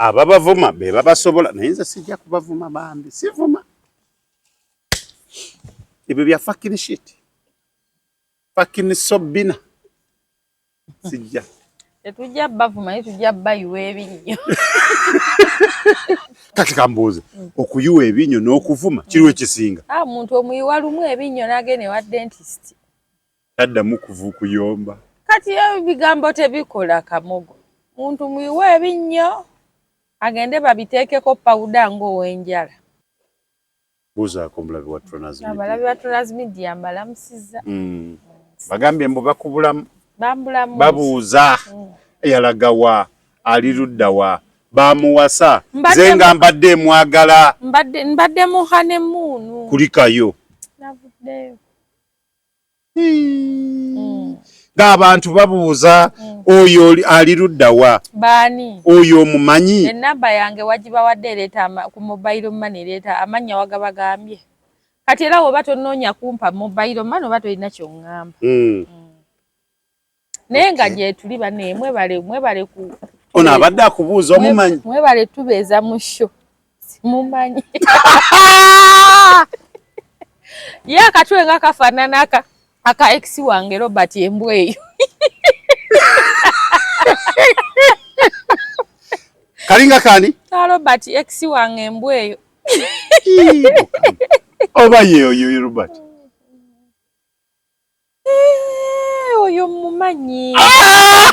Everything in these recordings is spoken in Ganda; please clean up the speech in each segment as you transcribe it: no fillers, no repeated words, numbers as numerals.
Ababavuma be babasobola, naye nze sijja kubavuma bambi, sivuma. Ebyo bya fucking shit, fucking sobina, sijja. Tetujja bavuma, naye tujja bayiwa ebinnyo. Kati kambuuze, okuyiwa ebinnyo n'okuvuma kiriwo ekisinga? Ah, omuntu omuyiwa lumu ebinnyo n'agenda ewa dentist. Taddamu kuva kuyomba. Kati ebigambo tebikola kamogo. Muntu muyiwe ebinnyo agende babiteekeko pawuda ng'ow'enjala. Buuzaako omulabi wa Tronas Media. Abalabi ba Tronas Media mbalamusizza. Bagambye mbu bakubulamu. Bambulamu. Babuuza yalagawa, ali ludda wa, bamuwasa, nze nga mbadde mwagala. Mbadde mu honeymoon. Kulikayo. Navuddeyo. Ng'abantu babuuza oyo ali ludda wa, Baani? Oyo omumanyi? Enamba yange wagibawadde, ereeta ku mobile money, ereeta amannya wagabagambye. Kati era woba tonoonya kumpa mobile money oba tolina ky'oŋŋamba. Naye nga gyetuli banne, mwebale, mwebale ku Ono abadde akubuuza omumanyi. Mwebale tubeeza mu show. Simumanyi. Ye akatwe nga kafaanana aka ex wange Robert embwa eyo. Kalinga kani? Ka Robert ex wange embwa eyo. Oba ye oyo Robert? Oyo mumanyi.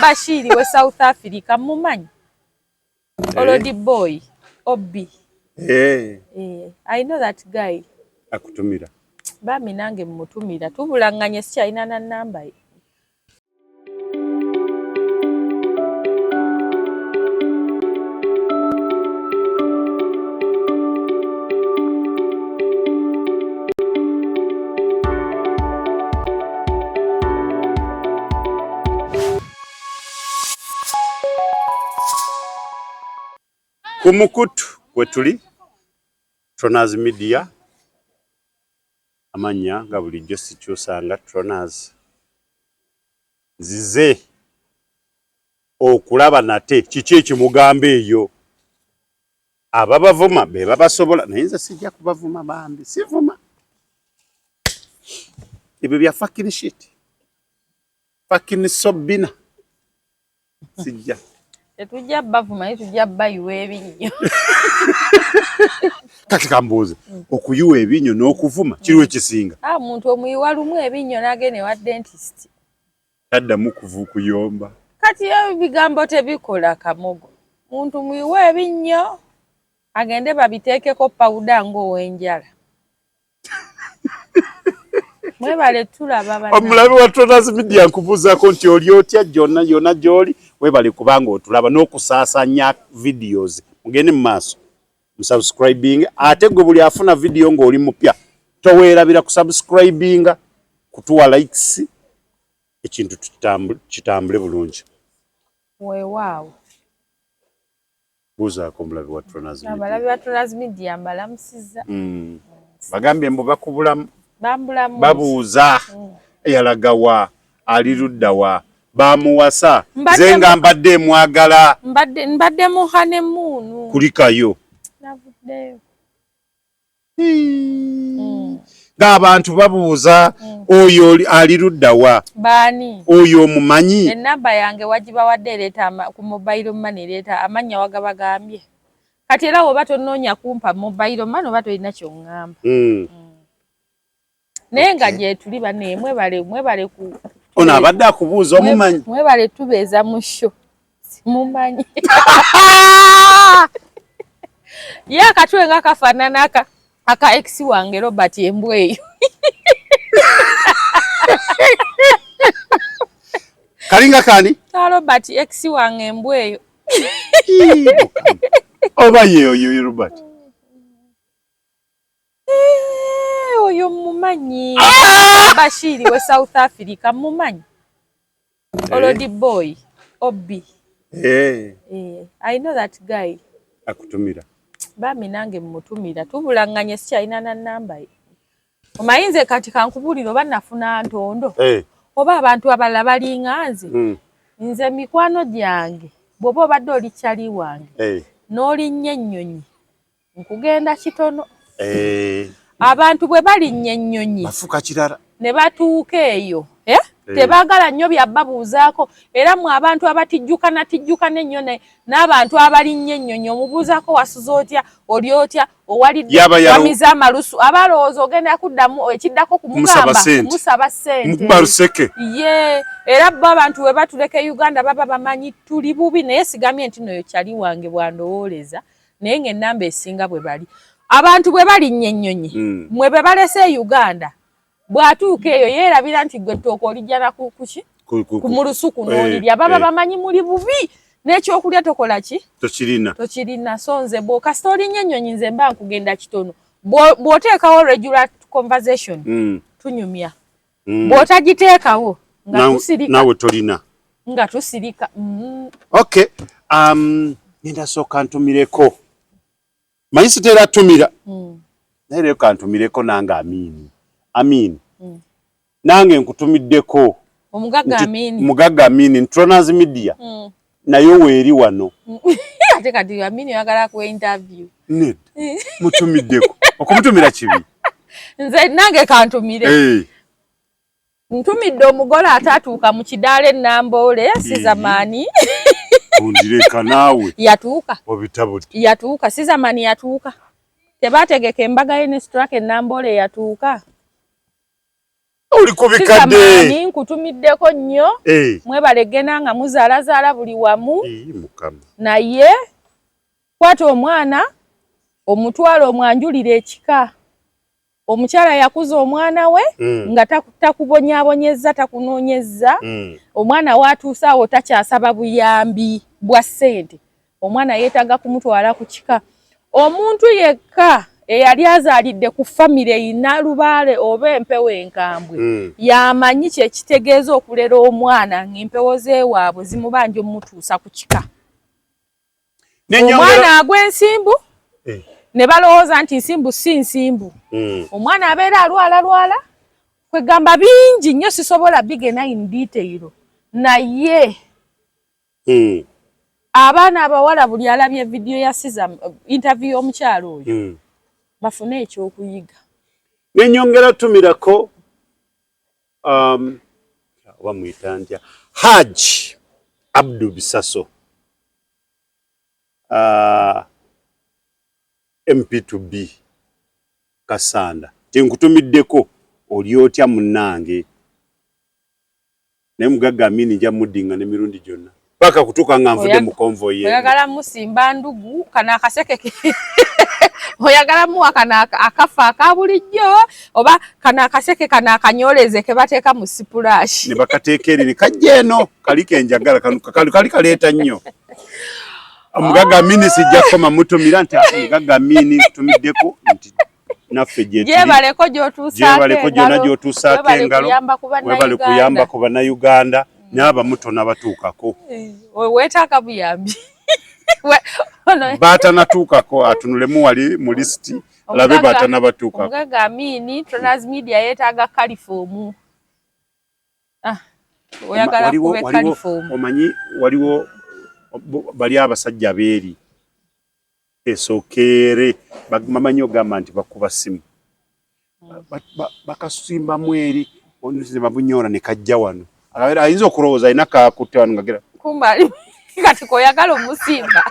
Bashiri we South Africa mumanyi. Olodi boy, Obi. I know that guy. Akutumira. Bami nange mmutumira, tubulanganye, sikyalina na namba ye. Ku mukutu kwe tuli Tronas Media, amannya nga bulijjo sikyusanga, Tronas. Nzize okulaba nate kiki ekimugamba eyo. Ababavuma be babasobola, naye nze sijja kubavuma bambi, sivuma. Ebyo bya fucking shit, fucking sobina, sijja. Tetujja bavuma, naye tujja bayiwa ebinnyo. Kati kambuuze, okuyiwa ebinnyo n'okuvuma kiriwo ekisinga? Ah, omuntu omuyiwa lumu ebinnyo n'agenda ewa dentist. Taddamu kuva kuyomba. Kati ebigambo tebikola kamogo. Muntu muyiwe ebinnyo agende babiteekeko pawuda ng'ow'enjala. Mwebale tulaba. Omulabi wa Tronas Media, nkubuuzaako nti oli otya gyonna yonna gy'oli? Webale kubanga otulaba n'okusaasanya videos. Mugende mu maaso musubscribing, ate gwe buli afuna video ng'oli mupya toweerabira kusubscribinga, kutuwa likes, ekintu kitambule bulungi. Weewaawo. Buuzaako omulabi wa Tronas Media. Abalabi ba Tronas Media mbalamusizza. Bagambye mbu bakubulamu. Bambulamu. Babuuza yalagawa, ali ludda wa, bamuwasa, nze nga mbadde mwagala. Mbadde mu honeymoon. Kulikayo. Navuddeyo. Ng'abantu babuuza oyo ali ludda wa, Baani? Oyo omumanyi? Enamba yange wagibawadde, ereeta ku mobile money, ereeta amannya wagabagambye. Kati era woba tonoonya kumpa mobile money oba tolina ky'oŋŋamba. Naye nga gyetuli banne, mwebale, mwebale ku Ono abadde akubuuza omumanyi. Mwebale tubeeza mu show. Simumanyi. Ye akatwe nga kafaanana aka ex wange Robert embwa eyo. Kalinga kani? Ka Robert ex wange embwa eyo. Oba ye oyo Robert? Oyo mumanyi. Bashiri we South Africa mumanyi. Olodi boy, Obi. I know that guy. Akutumira. Bami nange mmutumira, tubulanganye, sikyalina na namba ye. Omanyi nze kati kankubuulire, oba nafuna ntondo oba abantu abalala balinga nze. Nze mikwano gyange, bw'oba obadde oli kyali wange, N'olinnya ennyonyi, nkugenda kitono. Abantu bwe balinnya ennyonyi bafuuka kirala. Ne batuuka eyo, eh? Tebaagala nnyo byababuuzaako. Era mwe abantu abatijjukana tijjukana ennyo n'abantu abalinnya ennyonyi, omubuuzaako wasuze otya, oli otya, owalidde, wamize amalusu, aba alowooza ogenda kuddamu ekiddako kumugamba kumusaba ssente. Ye era bo abantu we batuleka e Uganda baba bamanyi tuli bubi. Naye sigamye nti noyo kyali wange bwandowooleza, naye ng'ennamba esinga bwe bali abantu bwe balinnya ennyonyi, mwe be balese e Uganda, bw'atuuka eyo yeerabira nti gwe ettooka olijja kuki ku mulusuku n'olirya. Baba bamanyi muli bubi, n'ekyokulya tokola ki? Tokirina. Tokirina. So nze bw'okasita olinnya ennyonyi, nze mba nkugenda kitono. Bw'oteekawo regular conversation, tunyumya. Bw'otagiteekawo nga tusirika. Naawe tolina. Nga tusirika. Okay, ngenda sooka ntumireko, manyi sitera tumira, naye leero kantumireko nange Amiini. Amiini, nange nkutumiddeko. Omugagga Amiini. Mugagga Amiini, Ntronas Media, naye weeri wano. Ate kati Amiini oyagala kuwa interview? Nedda, mutumiddeko. Okumutumira kibi? Nze nange kantumire. Ntumidde omugole ataatuuka mu kidaala ennamboole, Sizamaani. Ondireka naawe. Yatuuka. Obitabudde. Yatuuka, Sizamaani yatuuka. Tebategeka embaga ye ne Straka ennamboole, yatuuka. Oli ku bikadde. Sizamaani, nkutumiddeko nnyo. Mwebale genda nga muzaalazaala buli wamu. Mukama. Naye kwata omwana omutwalo omwanjulire ekika. Omukyala yakuza omwana we nga takubonyaabonyezza, takunoonyezza. Omwana waatuuse awo takyasaba buyambi bwa ssente. Omwana yeetaaga kumutwala ku kika. Omuntu yekka eyali azaalidde ku famire eyina lubaale oba empewo enkambwe yamanyi kyekitegeeza okulera omwana ng'empewo z'ewaabwe zimubanja omutuusa ku kika. Omwana agwa ensimbu, ne balowooza nti nsimbu si nsimbu. Omwana abeera alwala lwala, kwegamba bingi nnyo, sisobola bigenda in detail, naye abaana abawala, buli alabye vidiyo ya Siza, interview y'omukyalo oyo, bafune ekyokuyiga. Nenyongera tumirako oba mwita ntya, Haji Abdu Bisaso, MP2B Kasanda, tinkutumiddeko, oli otya munnange? Naye mugagga Amini nja muddinga n'emirundi gyonna paka kutuuka nga nvudde mu convoy. Oyagala musimba ndugu kano akaseke, oyagala muwa kano akafa aka bulijjo, oba kano akaseke kano akanyoleze ke bateeka mu splash? Ne bakateeka eri ne kajja eno, kali kenjagala kali kaleeta nnyo. Omugagga Amini sijja kukoma mutumira nti mugagga Amini ntumiddeko nti naffe gyebaleko. Gyebaleko gyonna gy'otuusaako engalo, webale kuyamba ku Bannayuganda n'abamu tonabatuukako. Eh, weetaaga buyambi. Batanatuukako atunulemu wali mu lisiti alabe batanabatuukako. Omugagga Amini, Tronas Media yeetaaga kalifoomu. Ah, oyagala kube kalifoomu? Omanyi waliwo bali abasajja beeri esookeere bamanyi ogamba nti bakuba simu, bakasimbamu eri ne babunyoola ne kajja wano. Ayinza okulowooza alina kakutte wano nga kumbali. Kati koyagala omusimba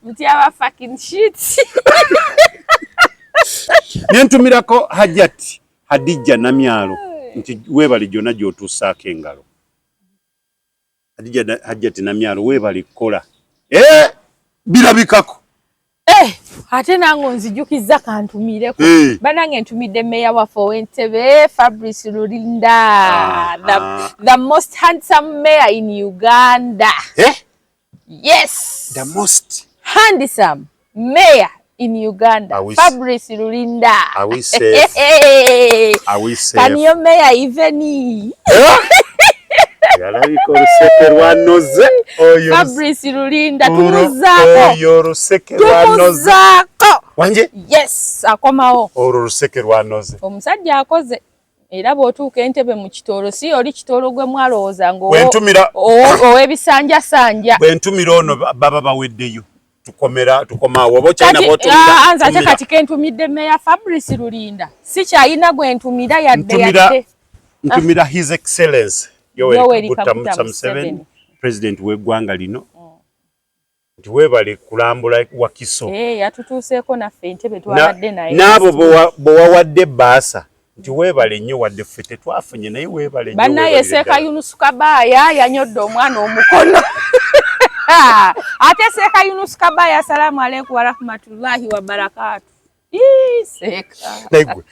mutyaba fucking shit. Nentumirako Hajati Hadijja Namyalo nti weebale gyonna gy'otuusaako engalo. Hadijja, Hajjati Namyalo, weebale kukola, eh, birabikako. Eh, ate nange onzijukizza, kantumireko. Hey. Banange, ntumidde meya waffe ow'Entebe, Fabrice Rulinda, the most handsome mayor in Uganda. Eh? Yes. The most handsome mayor in Uganda. Fabrice Rulinda. Are we safe? Are we safe? Can your mayor even? Eh? Yalabika oluseke lwanoze. Fabrice Rulinda, tumuzaako. Oyo oluseke lwanoze. Tumuzaako. Wanje? Yes, akomawo. Olwo oluseke lwanoze. Omusajja akoze. Era bw'otuuka Entebe mu Kitooro, si oli Kitooro gwe mwalowooza ng'ow'ebisanjasanja. Bwe ntumira ono baba baweddeyo. Tukomera tukomaawo oba okyalina bw'otumira. Ah, nze ate kati ke ntumidde Meeya Fabrice Rulinda sikyalina gwe ntumira yadde yadde. Ntumira His Excellence Yoweri Kaguta Museveni, President w'eggwanga lino. Nti weebale kulambula Wakiso. Eh, yatutuuseeko naffe Entebe twabadde naye. N'abo be wawadde ebbaasa nti weebale nnyo, wadde ffe tetwafunye, naye weebale nnyo. Bannaye Seeka Yunus Kabaaya yanyodde omwana omukono. Ate Seeka Yunus Kabaaya, assalamu alaikum warahmatullahi wabarakaatu. Seeka. Naye gwe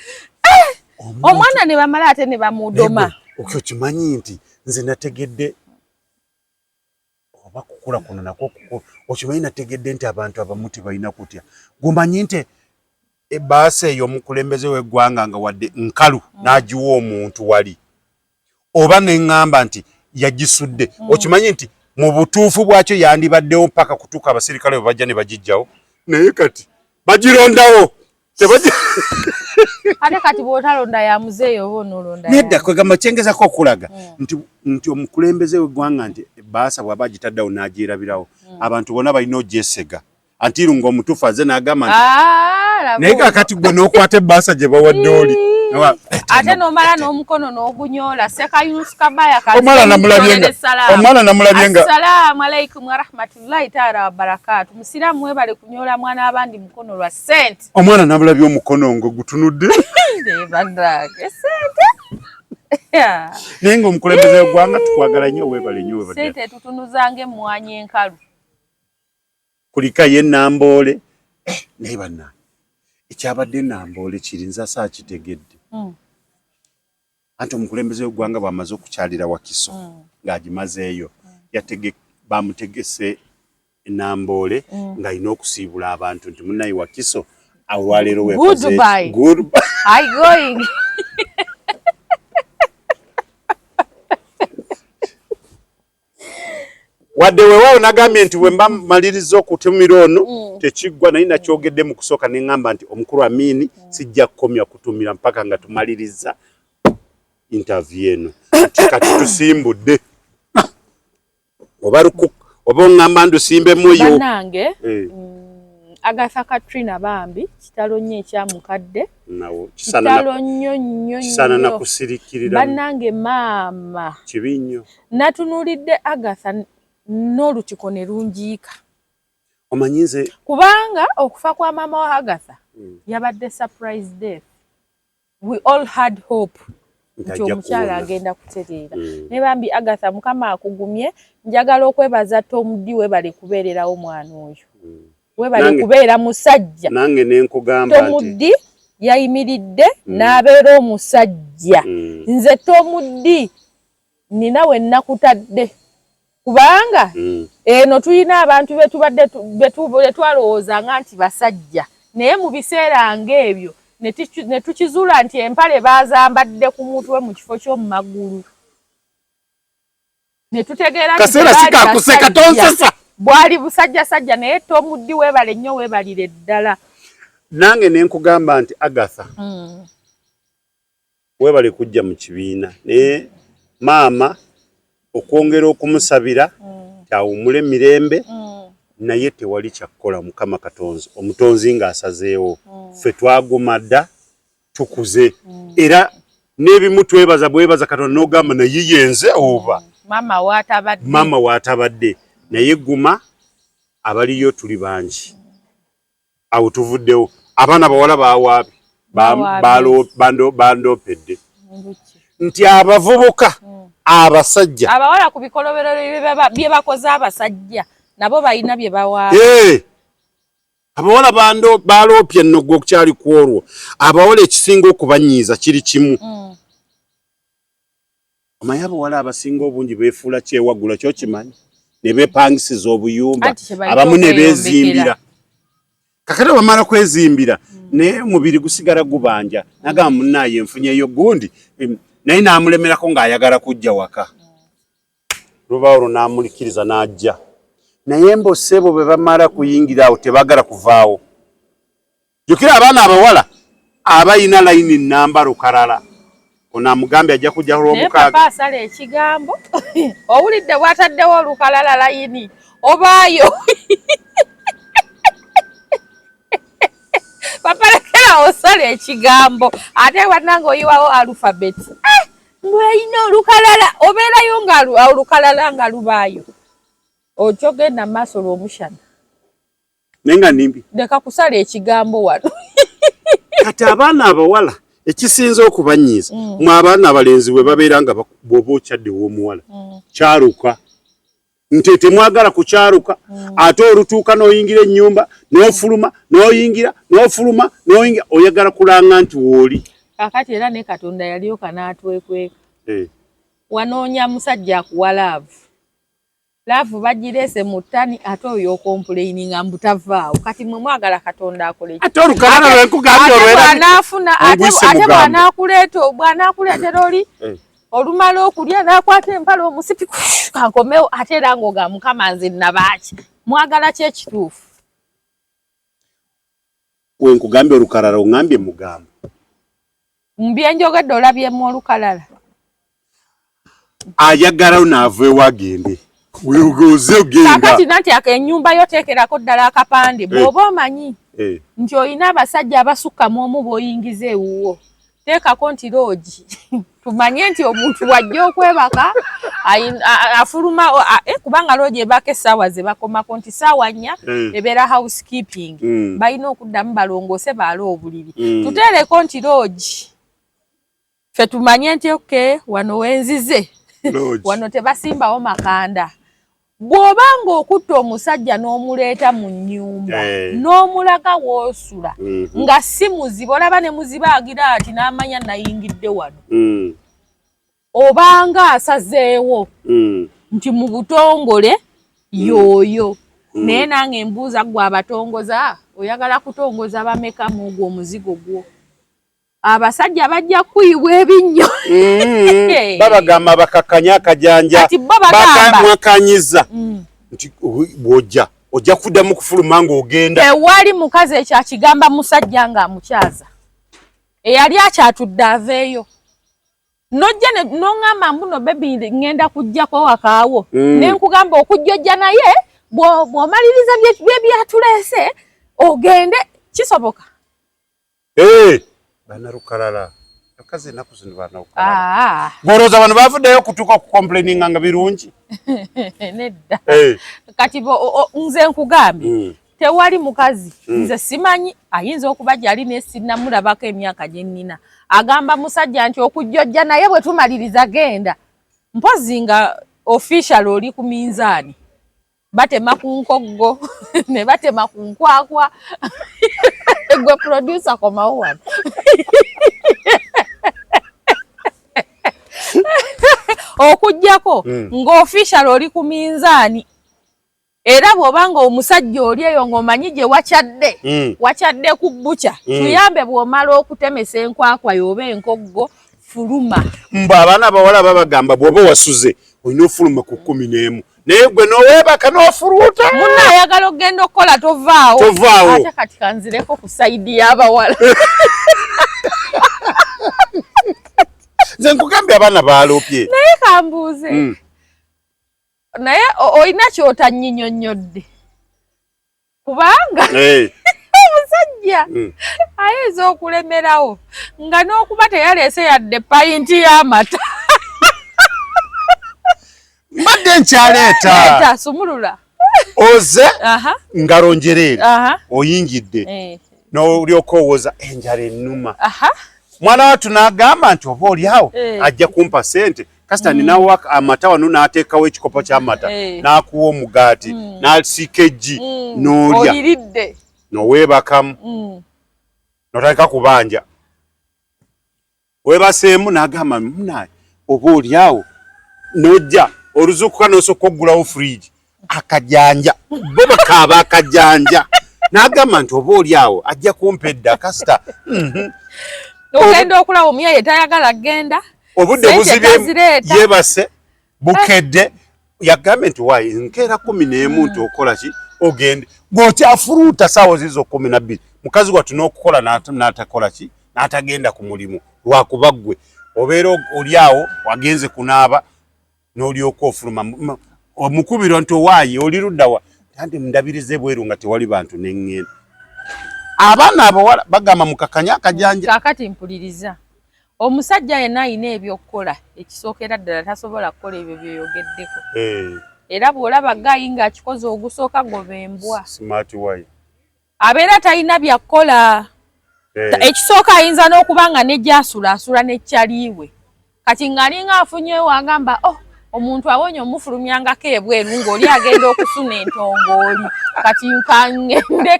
omwana ne bamala ate ne bamudoma. Okyo kimanyi nti nze nategedde oba kukula kuno nakwo, okimanyi nategedde nti abantu abamu tebalina kutya. Gumanyi nti ebbaasa eyo omukulembeze w'eggwanga nga wadde nkalu n'agiwa omuntu wali oba neŋŋamba nti yagisudde, okimanyi nti mu butuufu bwakyo yandibaddewo paka kutuuka abasirikale bwe bajja ne bagijjawo, naye kati bagirondawo. Ate kati bw'otalonda ya muzeeyi oba onoolonda? Nedda, kwegamba kyengezako okulaga nti omukulembeze w'eggwanga nti ebbaasa bw'aba agitaddewo n'agyerabirawo, abantu bonna balina ogyesega antiru ng'omutuufu aze n'agamba nti Ah, naye kakati gwe n'okwata ebbaasa gye bawadde oli. Ate n'omala n'omukono n'ogunyoola. Seeka Yunus Kabaya. Omwana namulabye nga Assalaamu alaikum warahmatullahi taala wabarakaatu. Musiraamu webale kunyoola mwana abandi mukono lwa ssente. Omwana namulabye omukono ngo gutunudde. Banange, sente. Naye ng'omukulembeze w'eggwanga tukwagala nnyo, weebale nnyo, weebale. Sente tutunuzanga emmwanyi enkalu. Kulikayo enamboole. Eh, naye bannange, ekyabadde enamboole kiri nze asaakitegedde. Anti omukulembeze w'eggwanga bw'amaze okukyalira Wakiso ng'agimazeeyo, bamutegese enamboole ng'alina okusiibula abantu nti munnaye Wakiso olwaleero weekoze eki? Goodbye. Goodbye. I going. Wadde weewaawo nagambye nti bwe mba mmaliriza okutumira ono tekiggwa, naye nakyogedde mu kusooka ne ŋŋamba nti omukulu Amiini sijja kukomya kutumira mpaka nga tumaliriza interview eno. Nti kati tusimbudde oba oba oŋŋamba ndusimbemu yo. Bannange, Eh, Agatha Katrina bambi kitalo nnyo ekyamukadde. Nawo kisaana Kitalo nnyo nnyo kisaana nnyo. Nakusirikirira. Bannange, maama. Kibi nnyo. Natunuulidde Agatha n'olutiko ne lunjiika. Omanyi nze Kubanga okufa kwa maama wa Agatha yabadde surprise death. We all had hope nti Nti ajja omukyala kuwona. agenda kutereera. Ne bambi Agatha, Mukama akugumye. Njagala okwebaza Tom D, webale kubeererawo mwana oyo. Webale kubeera musajja. Nange ne nkugamba Tom nti D yayimiridde n'abeera omusajja. Nze Tom D nina we nakutadde kubanga eno tulina abantu betubadde betwalowoozanga nti basajja, naye mu biseera ng'ebyo ne tukizuula nti empale baazambadde ku mutwe mu kifo ky'omu magulu, ne tutegeera nti Kaseera tebaali sikakuseka. basajja. Tonsesa. Bwali busajjasajja, naye Tom D weebale nnyo, weebalire ddala. Nange ne nkugamba nti Agatha, weebale kujja mu kibiina, naye maama okwongera okumusabira kyawummula emirembe, naye tewali kyakkola. Mukama Katonzi omutonzi ng'asazeewo, ffe twaguma dda, tukuze, era n'ebimu twebaza bwebaza Katonda n'ogamba naye yenze oba maama waatabadde. Maama waatabadde, naye guma, abaliyo tuli bangi. Awo tuvuddewo, abaana bawala bawaabi Bawaabye. Bandoopedde Mbuki. Nti abavubuka abasajja Abawala ku bikolobero bye bakoze abasajja nabo balina bye bawaaba. Eh! Abawala baloopye nno gwe okukyali ku olwo abawala ekisinga okubanyiiza kiri kimu. Omanyi abawala abasinga obungi beefuula kyewaggula, kyokimanyi, ne beepangisiza obuyumba, Anti kye bayita abamu ne okweyombekera. beezimbira. Kakati bamala kwezimbira, naye omubiri gusigala gubanja, nagamba munnaaye nfunyeyo gundi, naye n'amulemerako ng'ayagala kujja waka. Lubaawo olwo n'amulikiriza n'ajja, naye mbosebo bwe bamala kuyingira awo tebaagala kuvaawo. Jjukira abaana abawala abayina layini namba lukalala. Ono amugambye ajja kujja lwomukaaga. Papa asala ekigambo. Owulidde bw'ataddewo olukalala layini obaayo. Papa lekera osala ekigambo ate bannange oyiwawo alphabet. Eh, mbweyina olukalala obeerayo nga olukalala nga lubaayo. Okyogenda maaso lw'omushana. Naye nga nimbi. Leka kusala ekigambo wano. Kati abaana abawala ekisinza okubanyiiza mwe abaana abalenzi bwe babeera nga bw'oba okyadde ew'omuwala kyaluka nti temwagala kukyaluka ate olutuuka n'oyingira ennyumba n'ofuluma n'oyingira n'ofuluma n'oyingira oyagala kulanga nti wooli. Kaakati era ne Katonda yalyoka n'atwekweka. Wanoonya musajja akuwa laavu. Laavu bagireese mu ttani ate oyo okompuleyininga mbu tavaawo. Kati mwe mwagala Katonda akole ki? Ate olukalala lwe nkugambye olwera bw'anaafuna ate bw'anaakuleeta bw'anaakuleetera oli olumala okulya n'akwata empale omusipi kankomewo ate era ng'oga Mukama nze nabaaki. Mwagala ki ekituufu? We nkugambye olukalala ongambye mugambo. Mu bye njogedde olabyemu olukalala. Ayagala naava ewa agende. Oze ogenda. Kaakati nanti ennyumba yo teekerako ddala akapande bw'oba omanyi nti olina abasajja abasukka mu omu b'oyingiza ewuwo. Teekako nti loogi tumanye nti omuntu bw'ajja okwebaka afuluma kubanga loogi ebaako essaawa ze bakomako nti ssaawa nnya ebeera housekeeping balina okuddamu balongoose baale obuliri. Tuteereko nti loogi ffe tumanye nti okay wano wenzize wano tebasimbawo makanda. Bw'oba ng'okutta omusajja n'omuleeta mu nnyumba n'omulaga w'osula nga si muzibu olaba ne muziba agira ati n'amanya nayingidde wano obanga asazeewo nti mu butongole y'oyo naye nange mbuuza ggwe abatongoza oyagala kutongoza bameka mu ogwo omuzigo gwo? Abasajja bajja kuyibwa ebinnyo. Babagamba bakakkanye akajanja. Kati bo bagamba. Mwakanyiza nti bw'ojja ojja kuddamu kufuluma ng'ogenda. Tewali mukazi ekyo akigamba musajja ng'amukyaza. Eyali akyatudde aveeyo. Nojja n'oŋŋamba mbu no baby ŋŋenda kujjako wakaawo. Ne nkugamba okujjojja naye bw'omaliriza bye byatuleese ogende kisoboka. Banalukalala. Abakazi ennaku zino banalukalala. Gw'olowooza bano bavuddeyo okutuuka okukomplaininga nga birungi? Nedda. Kati nze nkugambye tewali mukazi nze simanyi ayinza okuba gy'ali naye sinnamulabako emyaka gye nnina. Agamba musajja nti okujjojja naye bwe tumaliriza genda. Mpozzi nga official oli ku minzaani. Batema ku nkoggo ne batema ku nkwakwa. Gwe producer komawo wano. Okuggyako ng'official oli ku minzaani. Era bw'oba ng'omusajja oli eyo ng'omanyi gye wakyadde, wakyadde ku bbuca, tuyambe bw'omala okutemesa enkwakwa yo oba enkoggo, fuluma. Mbu abaana abawala babagamba bw'oba wasuze olina ofuluma ku 11. Naye gwe n'oweebaka n'ofuluuta. Munno ayagala okugenda okukola tovaawo. Tovaawo. Ate kati kanzireko ku sayidi y'abawala. Nze nkugambye abaana baaloopye. Naye kambuuze. Naye olina ky'otannyinnyonnyodde. Kubanga omusajja ayinza okulemerawo nga n'okuba teyaleese yadde payinti y'amata. Mbadde nkyaleeta. Leeta, sumulula. Oze ngalo njereere oyingidde n'olyoka owoza enjala ennuma. Mwana wattu n'agamba nti oba oli awo ajja kumpa ssente. Kasita ninawo amata wano n'ateekawo ekikopo ky'amata n'akuwa omugaati n'asiika eggi n'olya n'oweebakamu n'otandika kubanja. Weebaseemu n'agamba munaaye oba oli awo n'ojja oluzuukuka n'osooka oggulawo fridge akajanja bo bakaaba akajanja n'agamba nti oba oli awo ajja kumpa edda kasita. Ogenda okulaba omuyaye tayagala genda. Obudde buzibye yeebase bukedde yagambye nti waayi nkeera 11 nti okola ki ogende gw'okyafuluuta ssaawa zizo 12 mukazi wattu n'okukola n'atakola ki n'atagenda ku mulimu lwakuba ggwe. Obeera oli awo wagenze kunaaba n'olyoka ofuluma, omukubirwa nti owaaye oli luddawa, anti ndabiriza ebweru nga tewali bantu neŋŋenda. Abaana abawala bagamba mukakanye akajanja. Kaakati mpuliriza, omusajja yenna alina ebyokukola, ekisookera ddala tasobola kukola ebyo byoyogeddeko. Eh. Era bw'olaba guy ng'akikoze ogusooka, goba embwa. Smart way. Abeera talina byakukola. Eh. Ekisooka ayinza n'okuba nga nejasula asula nekyaliiwe, kati ng'alinga afunyewo agamba, oh, omuntu awonye omufulumyangako ebweru ng'oli agenda okusuna entongooli, kati kangende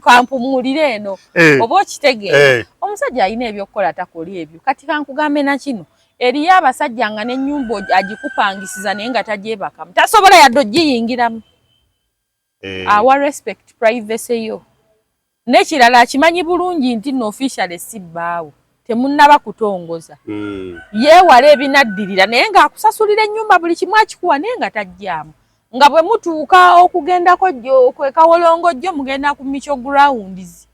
kampumulire eno. Eh. Oba okitegeera? Eh. Omusajja alina ebyokukola takola ebyo. Kati kankugambe na kino, eriyo abasajja nga n'ennyumba agikupangisiza naye nga tagyebakamu, tasobola yadde ogiyingiramu. Eh. Awa respect privacy yo. N'ekirala, akimanyi bulungi nti no officially si bbaawo, temunnaba kutongoza. Yeewala ebinaddirira, naye ng'akusasulira ennyumba, buli kimu akikuwa, naye nga tajjaamu. Nga bwe mutuuka okugendako kwekawolongo jjo mugenda ku micho grounds,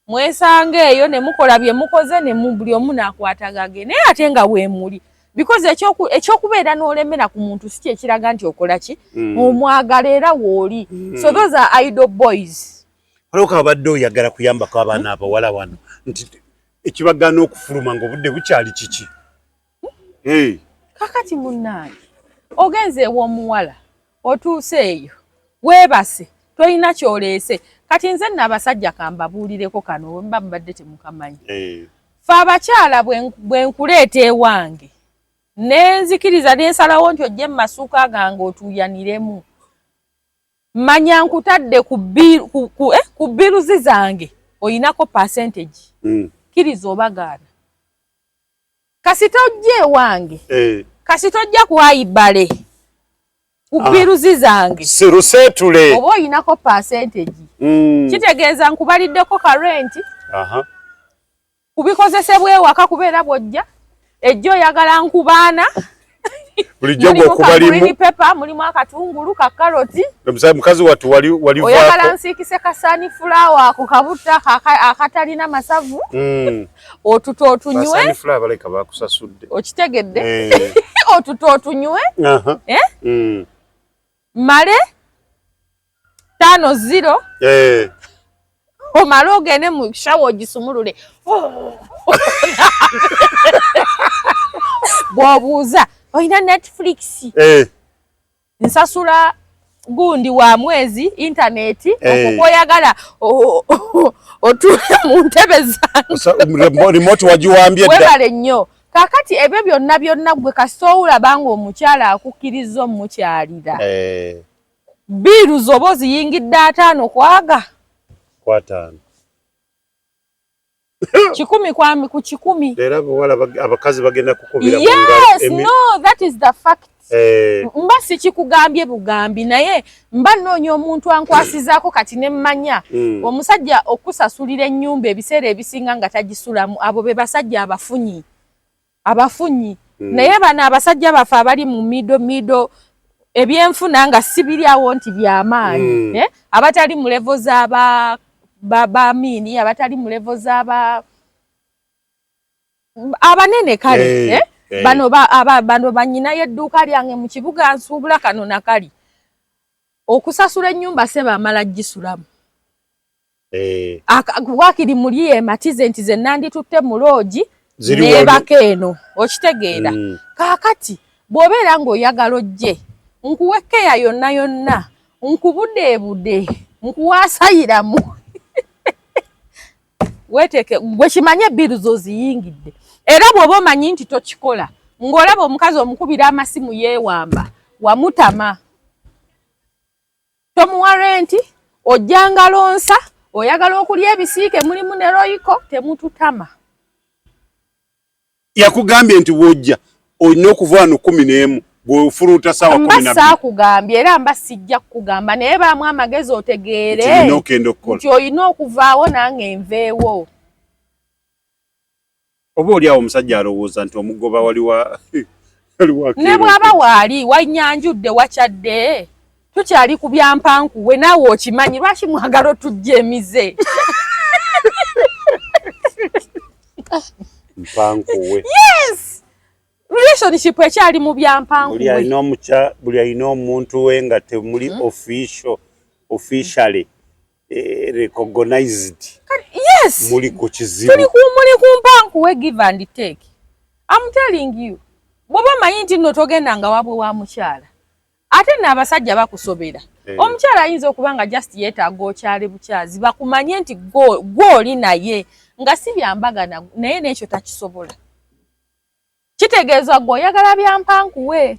mwesanga eyo ne mukola bye mukoze, ne buli omu n'akwatagage, naye ate nga weemuli, because ekyokubeera n'olemera ku muntu si kyekiraga nti okola ki, omwagala era wooli. So those are idle boys. Olwoka abadde oyagala kuyambako abaana abawala wano nti ekibagaana okufuluma ng'obudde bukyali kiki? Hey. Kakati munnange, ogenze ew'omuwala, otuuse eyo, weebase, tolina kyoleese. Kati nze nno abasajja kambabuulireko kano, bwe muba mubadde temukamanyi. Hey. Fe abakyala bwe nkuleeta ewange nenzikiriza nensalawo nti ojje mu masuuka gange otuuyaniremu, manya nkutadde ku bills zange, oyinako percentage. Kkiriza oba gaana, kasita ojja ewange, kasita ojja kuwayibale ku bills zange, Siruseetule. oba oyinako percentage. Kitegeeza nkubaliddeko ka rent, kubikozesebwa ewaka, kubeera bw'ojja ejjo oyagala nkubaana. Bulijjo gwe pepper, mulimu akatungulu, ka karoti. Mukazi wattu wali oyagala nsiikise kasaani fulawa ako kabutta akatalina masavu, otuto otunywe. Baleka bakusasudde. Okitegedde? Eh. Otuto otunywe. Eh? Male 50. Eh. Omale ogende mu shower ogisumulule. Bw'obuuza olina Netflix, nsasula gundi wa mwezi, intaneti. Okwo kwoyagala otuule mu ntebe zange. Remote wagiwambye dda. Webale nnyo. Kaakati ebyo byonna byonna, gwe kasita owulaba ng'omukyala akukkiriza omukyalira, bills oba oziyingidde 50 kwaga Kwataano. 100 kwami ku 100. Era abawala abakazi bagenda kukubira mu ngalo. Yes, no, that is the fact. Mba sikikugambye bugambi, naye mba nnoonya omuntu ankwasizaako. Kati ne mmanya omusajja okusasulira ennyumba ebiseera ebisinga nga tagisulamu, abo be basajja abafunyi abafunyi. Naye bano abasajja baffe abali mu middle middle, ebyenfuna nga si biri awo nti byamaanyi, eh? Abatali mu level z'aba bamiini, abatali mu level z'aba abanene kale, eh? Eh. Bano banyinayo edduuka lyange mu kibuga, nsuubula kano nakali, okusasula ennyumba seba amala gisulamu. Wakiri muli ematize nti ze nanditutte mu lodge Ziri neebaka eno, okitegeera? Mm. Kaakati bw'obeera ng'oyagala ojje nkuwe keya yonna yonna, nkubudeebude, nkuwaasayiramu, weteeke gwe kimanye bills oziyingidde. Era bw'oba omanyi nti tokikola, ng'olaba omukazi omukubira amasimu yeewamba, wamutama, tomuwa rent, ojjanga lonsa, oyagala okulya ebisiike mulimu ne Royco, temututama. Yakugambye nti wojja olina okuva wano 11, bwofuluuta saawa Mba 12. Saakugambye era mba sijja kukugamba, naye baamu amagezi otegeere nti nina okenda okukola, nti olina okuvaawo nange nveewo. Oba oli awo omusajja alowooza nti omugoba waliwa waliwa. Ne bw'aba waali wanyanjudde, wakyadde, tukyali ku byampankuwe, naawe okimanyi. Lwaki mwagala otujja emize? Mpankuwe. Yes. Relationship ekyali mu byampankuwe. Buli alina omukya, buli alina omuntu we nga temuli officially recognized. Yes. Muli ku kizibu. Tuli ku muli ku mpankuwe, give and take. I'm telling you. Bw'oba omanyi nti nno togenda nga wabwe wa mukyala. Ate n'abasajja bakusobera. Omukyala ayinza okuba nga just yeetaaga okyale bukyazi, bakumanye nti gw'oli naye nga si byambaga, naye n'ekyo takisobola. Kitegeeza gwe oyagala byampankuwe.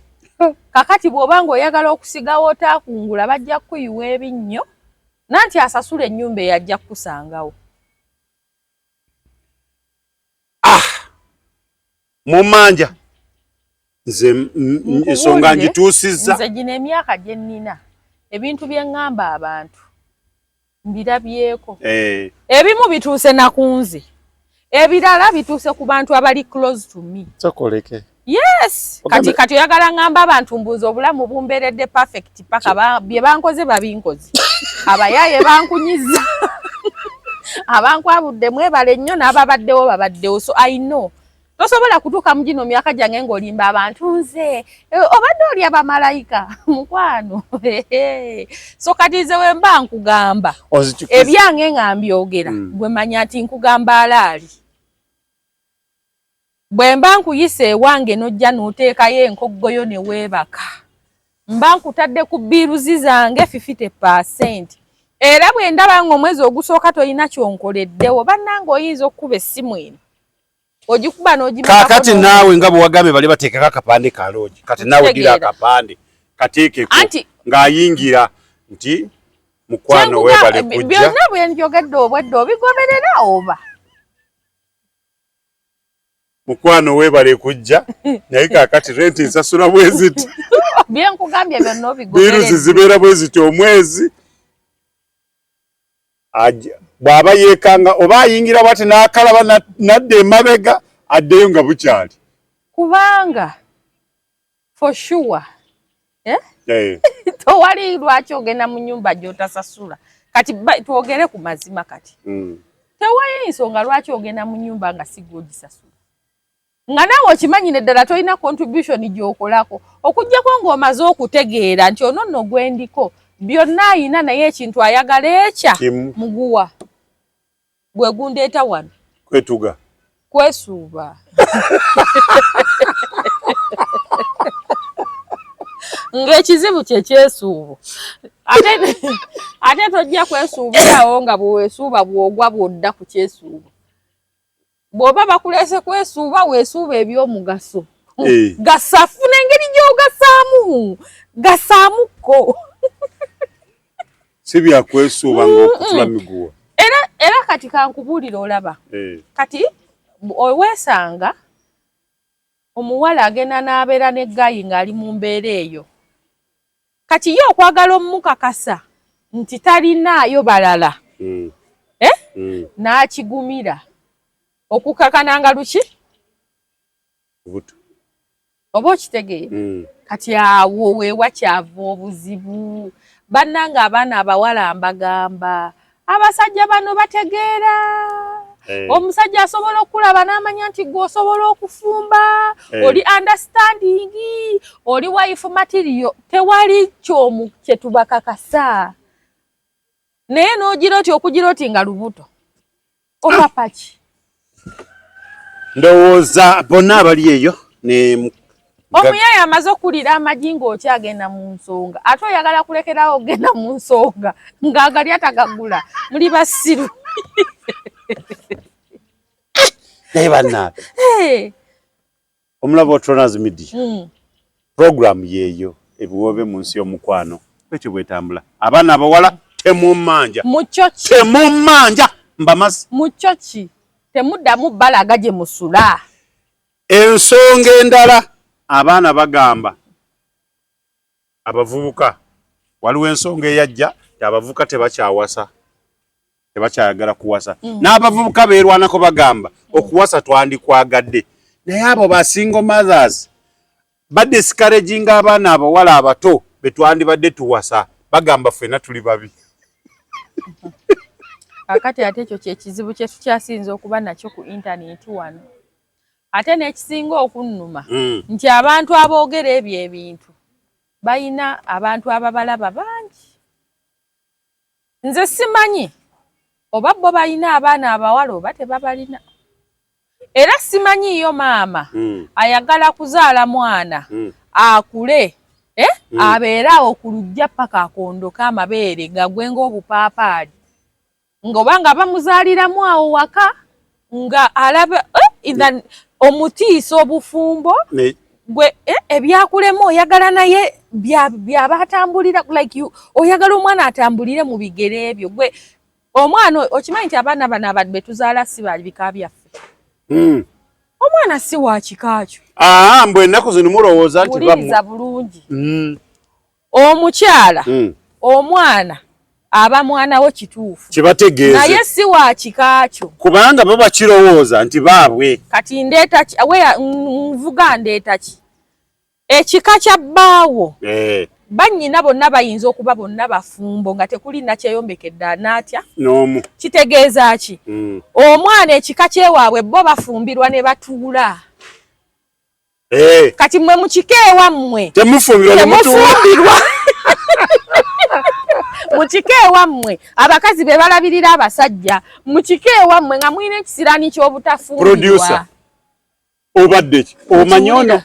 Kakati bw'oba ng'oyagala okusigawo otaakungula, bajja kukuyiwa ebinnyo, nanti asasula ennyumba eyajja kukusangawo. Ah! Mumanja nze ensonga ngituusizza. Nze gino emyaka gye nnina, ebintu bye ŋŋamba abantu mbirabyeko. Ebimu bituuse na ku nze, ebirala bituuse ku bantu abali close to me. Sokoleke. Yes. Kati oyagala ŋŋamba abantu mbuuza obulamu bumbeeredde perfect paka bye bankoze babinkoze. Abayaaye bankunyiza. Abankwabudde mwebale nnyo, n'ababaddewo babaddewo. So I know. Tosobola kutuuka mu gino myaka gyange ng'olimba abantu nze obadde oli abamalayika mukwano. So kati nze we mba nkugamba ebyange nga mbyogera, gwe manya nti nkugamba alaali. Bwe mba nkuyise ewange n'ojja n'oteekayo enkoggoyo ne weebaka, mba nkutadde ku bills zange 50%. Era bwe ndaba ng'omwezi ogusooka tolina kyonkoleddewo, bannange oyinza okukuba essimu eno ogikuba n'ogimala. Kaakati naawe nga bwe wagambye bali bateekako akapande ka loogi, kati naawe ddira akapande kateekeko ng'ayingira nti mukwano weebale kujja. Byonna bwe njogedde obwedde obigoberera oba? Mukwano weebale kujja, naye kaakati renti nsasula bwe ziti. Bye nkugambye byonna obigoberera. Bills zibeera bwe ziti omwezi. Bw'aba yeekanga oba ayingira bw'ati n'akalaba n'adda emabega, addeyo nga bukyali. Kubanga for sure tewali lwaki ogenda mu nnyumba gy'otasasula. Kati twogere ku mazima kati. Tewali nsonga lwaki ogenda mu nnyumba nga si gw'ogisasula. Nga naawe okimanyi neddala tolina contribution gy'okolako, okuggyako ng'omaze okutegeera nti ono nno gwendiko byonna ayina, naye ekintu ayagala ekya muguwa gwe gundeeta wano. Kwetuga. Kwesuuba. Ng'ekizibu kye kyesuubo. Ate tojja kwesuubirawo nga bwe weesuuba bw'ogwa bw'odda ku kyesuubo. Bw'oba bakuleese kwesuuba, weesuuba eby'omugaso. Gasafu n'engeri gy'ogasaamu, gasaamukko. Si byakwesuuba ng'okutula miguwa. Era kati kankubuulire olaba. Kati weesanga omuwala agenda n'abeera ne guy ng'ali mu mbeera eyo. Kati ye okwagala omukakasa nti talinaayo balala, n'akigumira okukakana nga luki? Buto. Oba okitegeera? Kati awo weewa kyava obuzibu. Bannange abaana abawala mbagamba, abasajja bano bategeera. Omusajja asobola okulaba n'amanya nti gwe osobola okufumba, oli understanding, oli wife material, tewali kyomu kye tubakakasa. Naye n'ogira oti okugira oti nga lubuto. Opapa ki? Ndowooza bonna abali eyo ne Omuyaye amaze okukulira amagi ng'okyagenda mu nsonga, ate oyagala kulekerawo okugenda mu nsonga ng'agali atagagula. Muli basiru. Naye bannange. Omulaba Tronas Media. Program yeeyo ebiwoobe mu nsi y'omukwano bwetyo bwetambula. Abaana abawala temummanja. Mu kyo ki? Temummanja mbamazi. Mu kyo ki? Temuddamu balaga gye musula. Ensonga endala, abaana bagamba abavubuka, waliwo ensonga eyajja nti abavubuka tebakyawasa, tebakyayagala kuwasa. N'abavubuka beerwanako bagamba okuwasa twandikwagadde, naye abo ba single mothers badiscouraginga abaana abawala abato be twandibadde tuwasa, bagamba ffenna tuli babi. Kakati ate ekyo kyekizibu kye tukyasinza okuba nakyo ku intaneti wano. Ate n'ekisinga okunnuma nti abantu aboogera ebyo ebintu balina abantu ababalaba bangi. Nze simanyi oba bo balina abaana abawala oba tebabalina, era simanyiiyo maama ayagala kuzaala mwana akule abeere awo ku luggya paka akondoke amabeere gagwe ng'obupaapaali, ng'oba nga bamuzaaliramu awo waka nga alaba omutiisa obufumbo gwe ebyakulema oyagala naye byaba atambulira like you, oyagala omwana atambulire mu bigere ebyo. Gwe omwana okimanyi nti abaana bano abadde betuzaala si ba bika byaffe. Omwana si wa kika kyo. Ah, mbwe ennaku zino mulowooza nti wuliriza bulungi. Omukyala omwana aba mwana wo kituufu kibategeeze, naye si wa kika kyo, kubanga bo bakirowooza nti baabwe. Kati ndeeta ki nvuga ndeeta ki ekika kya bbaawo? Bannyina bonna bayinza okuba bonna bafumbo nga tekuli nakyeyombekedde anaatya n'omu. Kitegeeza ki? Omwana ekika kyewaabwe bo bafumbirwa ne batuula. Kati mmwe mu kika ewammwe temufumbirwa. Mu kika ewammwe abakazi be balabirira abasajja. Mu kika ewammwe nga mulina ekisiraani ky'obutafumbirwa. Obadde ki?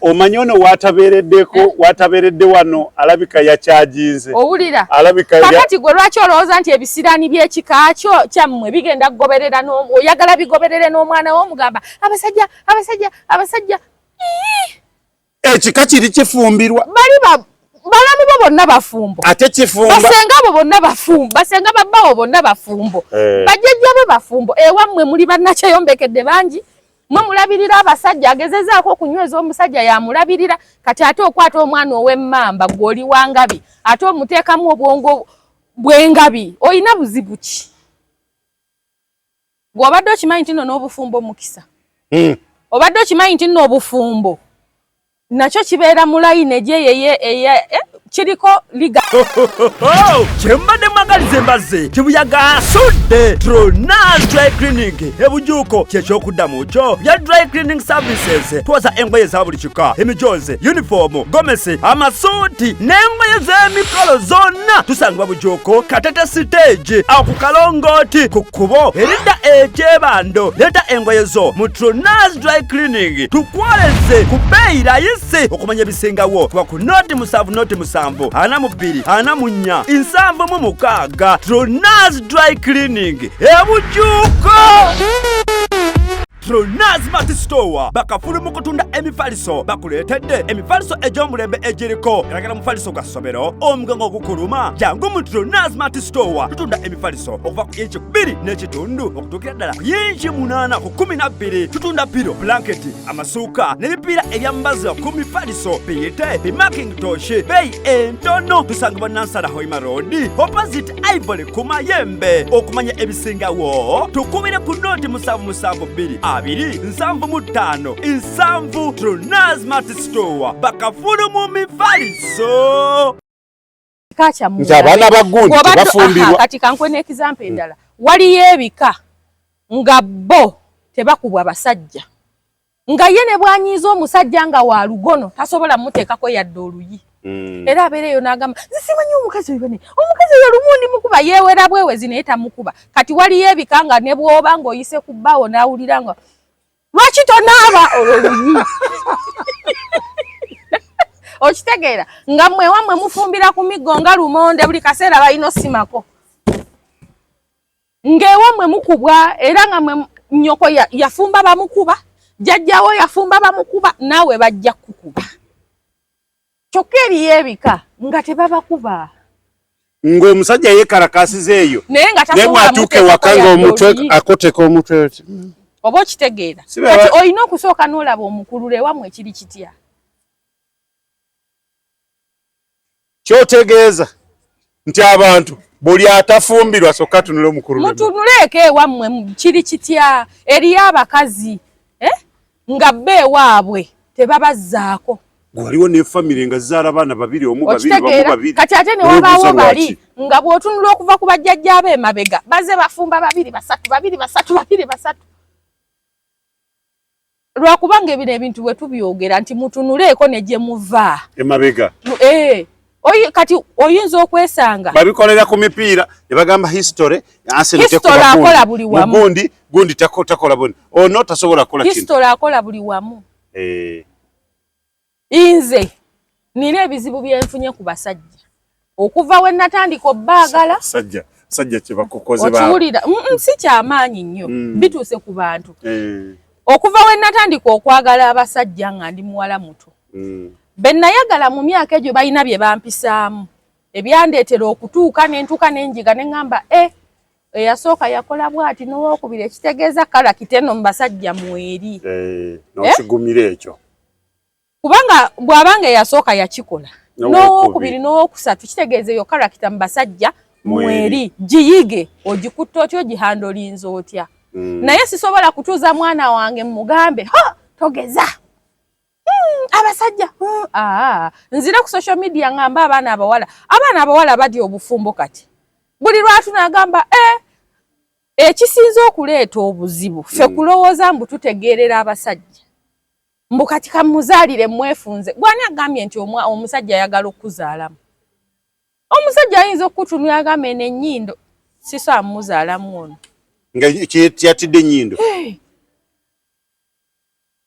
Omanyi ono watabeereddeko, watabeeredde wano alabika yakyajinze. Owulira? Alabika Kakati gwe lwaki olowooza nti ebisiraani by'ekika kyo kyammwe bigenda kugoberera, oyagala bigoberere n'omwana wo? Omugamba abasajja, abasajja, abasajja. Ekika kiri kifumbirwa. Bali balamu bo bonna bafumbo. Ate kifumba. Basenga bo bonna bafumbo, basenga babbawo bonna bafumbo, bajjajja bo bafumbo. Ewammwe muli bannakyeyombekedde bangi, mwe mulabirira abasajja. Agezezaako okunyweza omusajja yamulabirira. Kati ate okwata omwana ow'emmamba, gw'oli wangabi, ate omuteekamu obwongo bw'engabi, olina buzibu ki? Gw'obadde okimanyi nti nno n'obufumbo mukisa? Obadde okimanyi nti nno obufumbo nakyo kibeera mu layini egyeyeye kiriko liga? Kyembadde mwagaliza embazzi kibuyaga asudde. Tronas Dry Cleaning ebujuuko kyekyokuddamu kyo bya dry cleaning services. Twoza engoye za buli kika, emijozi, uniform, gomesi, amasuuti n'engoye z'emikolo zonna. Tusangibwa Bujuuko, Katete stage, awo ku kalongooti ku kkubo eridda ekyebando. Leeta engoye zo mu Tronas Dry Cleaning tukwoleze ku bbeeyi rayisi. Okumanya ebisingawo kuba ku 0 7 0 7 42 44 76. Tronas Dry Cleaning ebujuuko. Tronas Mart Store bakafulu mu kutunda emifaliso. Bakuleetedde emifaliso egy'omulembe egiriko galagala. Mufaliso gwa ssomero, omugongo gukuluma, jangu mu Tronas Mart Store. Tutunda emifaliso okuva ku inchi 2.5 okutuukira ddala ku yinchi 8 ku 12. Tutunda pillow, blanketi, amasuuka n'ebipiira ebyambazibwa ku mifaliso, biyite bimakintosh, beeyi entono. Tusangibwa Nansana Hoima Road, opposite Ivory ku Mayembe. Okumanya ebisingawo tukubire ku 0 7 7 2 2 75 7. Tronas Mart Store bakafulu mu mifaliso. Kika kyammwe Nti abaana ba gundi tebafumbirwa. Kati kankuwe n'example endala. Waliyo ebika nga bo tebakubwa basajja, nga ye ne bwanyiiza omusajja nga wa lugono tasobola muteekako yadde oluyi. Era abeereyo n'agamba, "Nze simanyi omukazi oyo bane, omukazi oyo lumu ndi mukuba." Yeewera bwewezi naye tamukuba. Kati waliyo ebika nga ne bw'oba ng'oyise ku bbaawo n'awulira nga lwaki tonaaba, olwo luyi. Okitegeera nga mmwe wammwe mufumbira ku miggo nga lumonde, buli kaseera balina osimako, ng'ewammwe mukubwa, era nga mwe nnyoko yafumba bamukuba, jjajjawo yafumba bamukuba, naawe bajja kukuba. Kyokka eriyo ebika nga tebabakuba. Ng'omusajja yeekalakaasiza eyo, naye nga naye tasobola bw'atuuka muteekako ewaka yadde ng'omutwe oluyi. Akoteka omutwe oti. Oba okitegeera? Si bwe Kati olina okusooka n'olaba omukululo ewammwe kiri kitya. Kyotegeeza nti abantu buli atafumbirwa sokka tunule omukululo. Mutunuleeko ewammwe kiri kitya. Eriyo abakazi nga bo ewaabwe tebabazzaako. Waliwo ne famire nga zizaala abaana babiri, omu, babiri, bamu, Okitegeera? babiri. Kati ate ne Weebuuza wabaawo bali lwaki? nga bw'otunula okuva ku bajjajjaabe emabega baze bafumba babiri, basatu, babiri, basatu, babiri, basatu. Lwakubanga ebino ebintu bwe tubyogera nti mutunuleeko ne gye muva emabega. Kati oyinza okwesanga babikolera ku mipiira ne bagamba history Arsenal History tekuba akola gundi. Buli wamu. Gundi gundi takola bundi ono tasobola kukola kintu. History akola buli wamu. Nze nina ebizibu byenfunye ku basajja okuva we natandika obbaagala. Sajja kye bakukoze ba Okiwulira? Si kyamaanyi nnyo. Bituuse ku bantu. Okuva we natandika okwagala abasajja nga ndi muwala muto, be nayagala mu myaka egyo balina bye bampisaamu ebyandeetera okutuuka ne ntuuka ne njiga ne ŋŋamba, eyasooka yakola bw'ati n'owookubiri, ekitegeeza character eno mu basajja mweri. N'okigumira ekyo. Kubanga bw'abanga eyasooka yakikola n'owookubiri n'owokusatu, kitegeeza eyo character mu basajja mweri, giyige ogikutte otya, ogihandlinze otya. Naye sisobola kutuuza mwana wange mugambe ha togeza abasajja. Nzire ku social media ngamba abaana abawala batya obufumbo. Kati buli lwatu nagamba ekisinza okuleeta obuzibu ffe kulowooza mbu tutegeerera abasajja, mbu kati kamuzaalire mwefunze. Gwani agambye nti omusajja ayagala okuzaalamu? Omusajja ayinza okukutunula agamba eno ennyindo sisobola mumuzaalamu ono. Nga kyatidde ennyindo.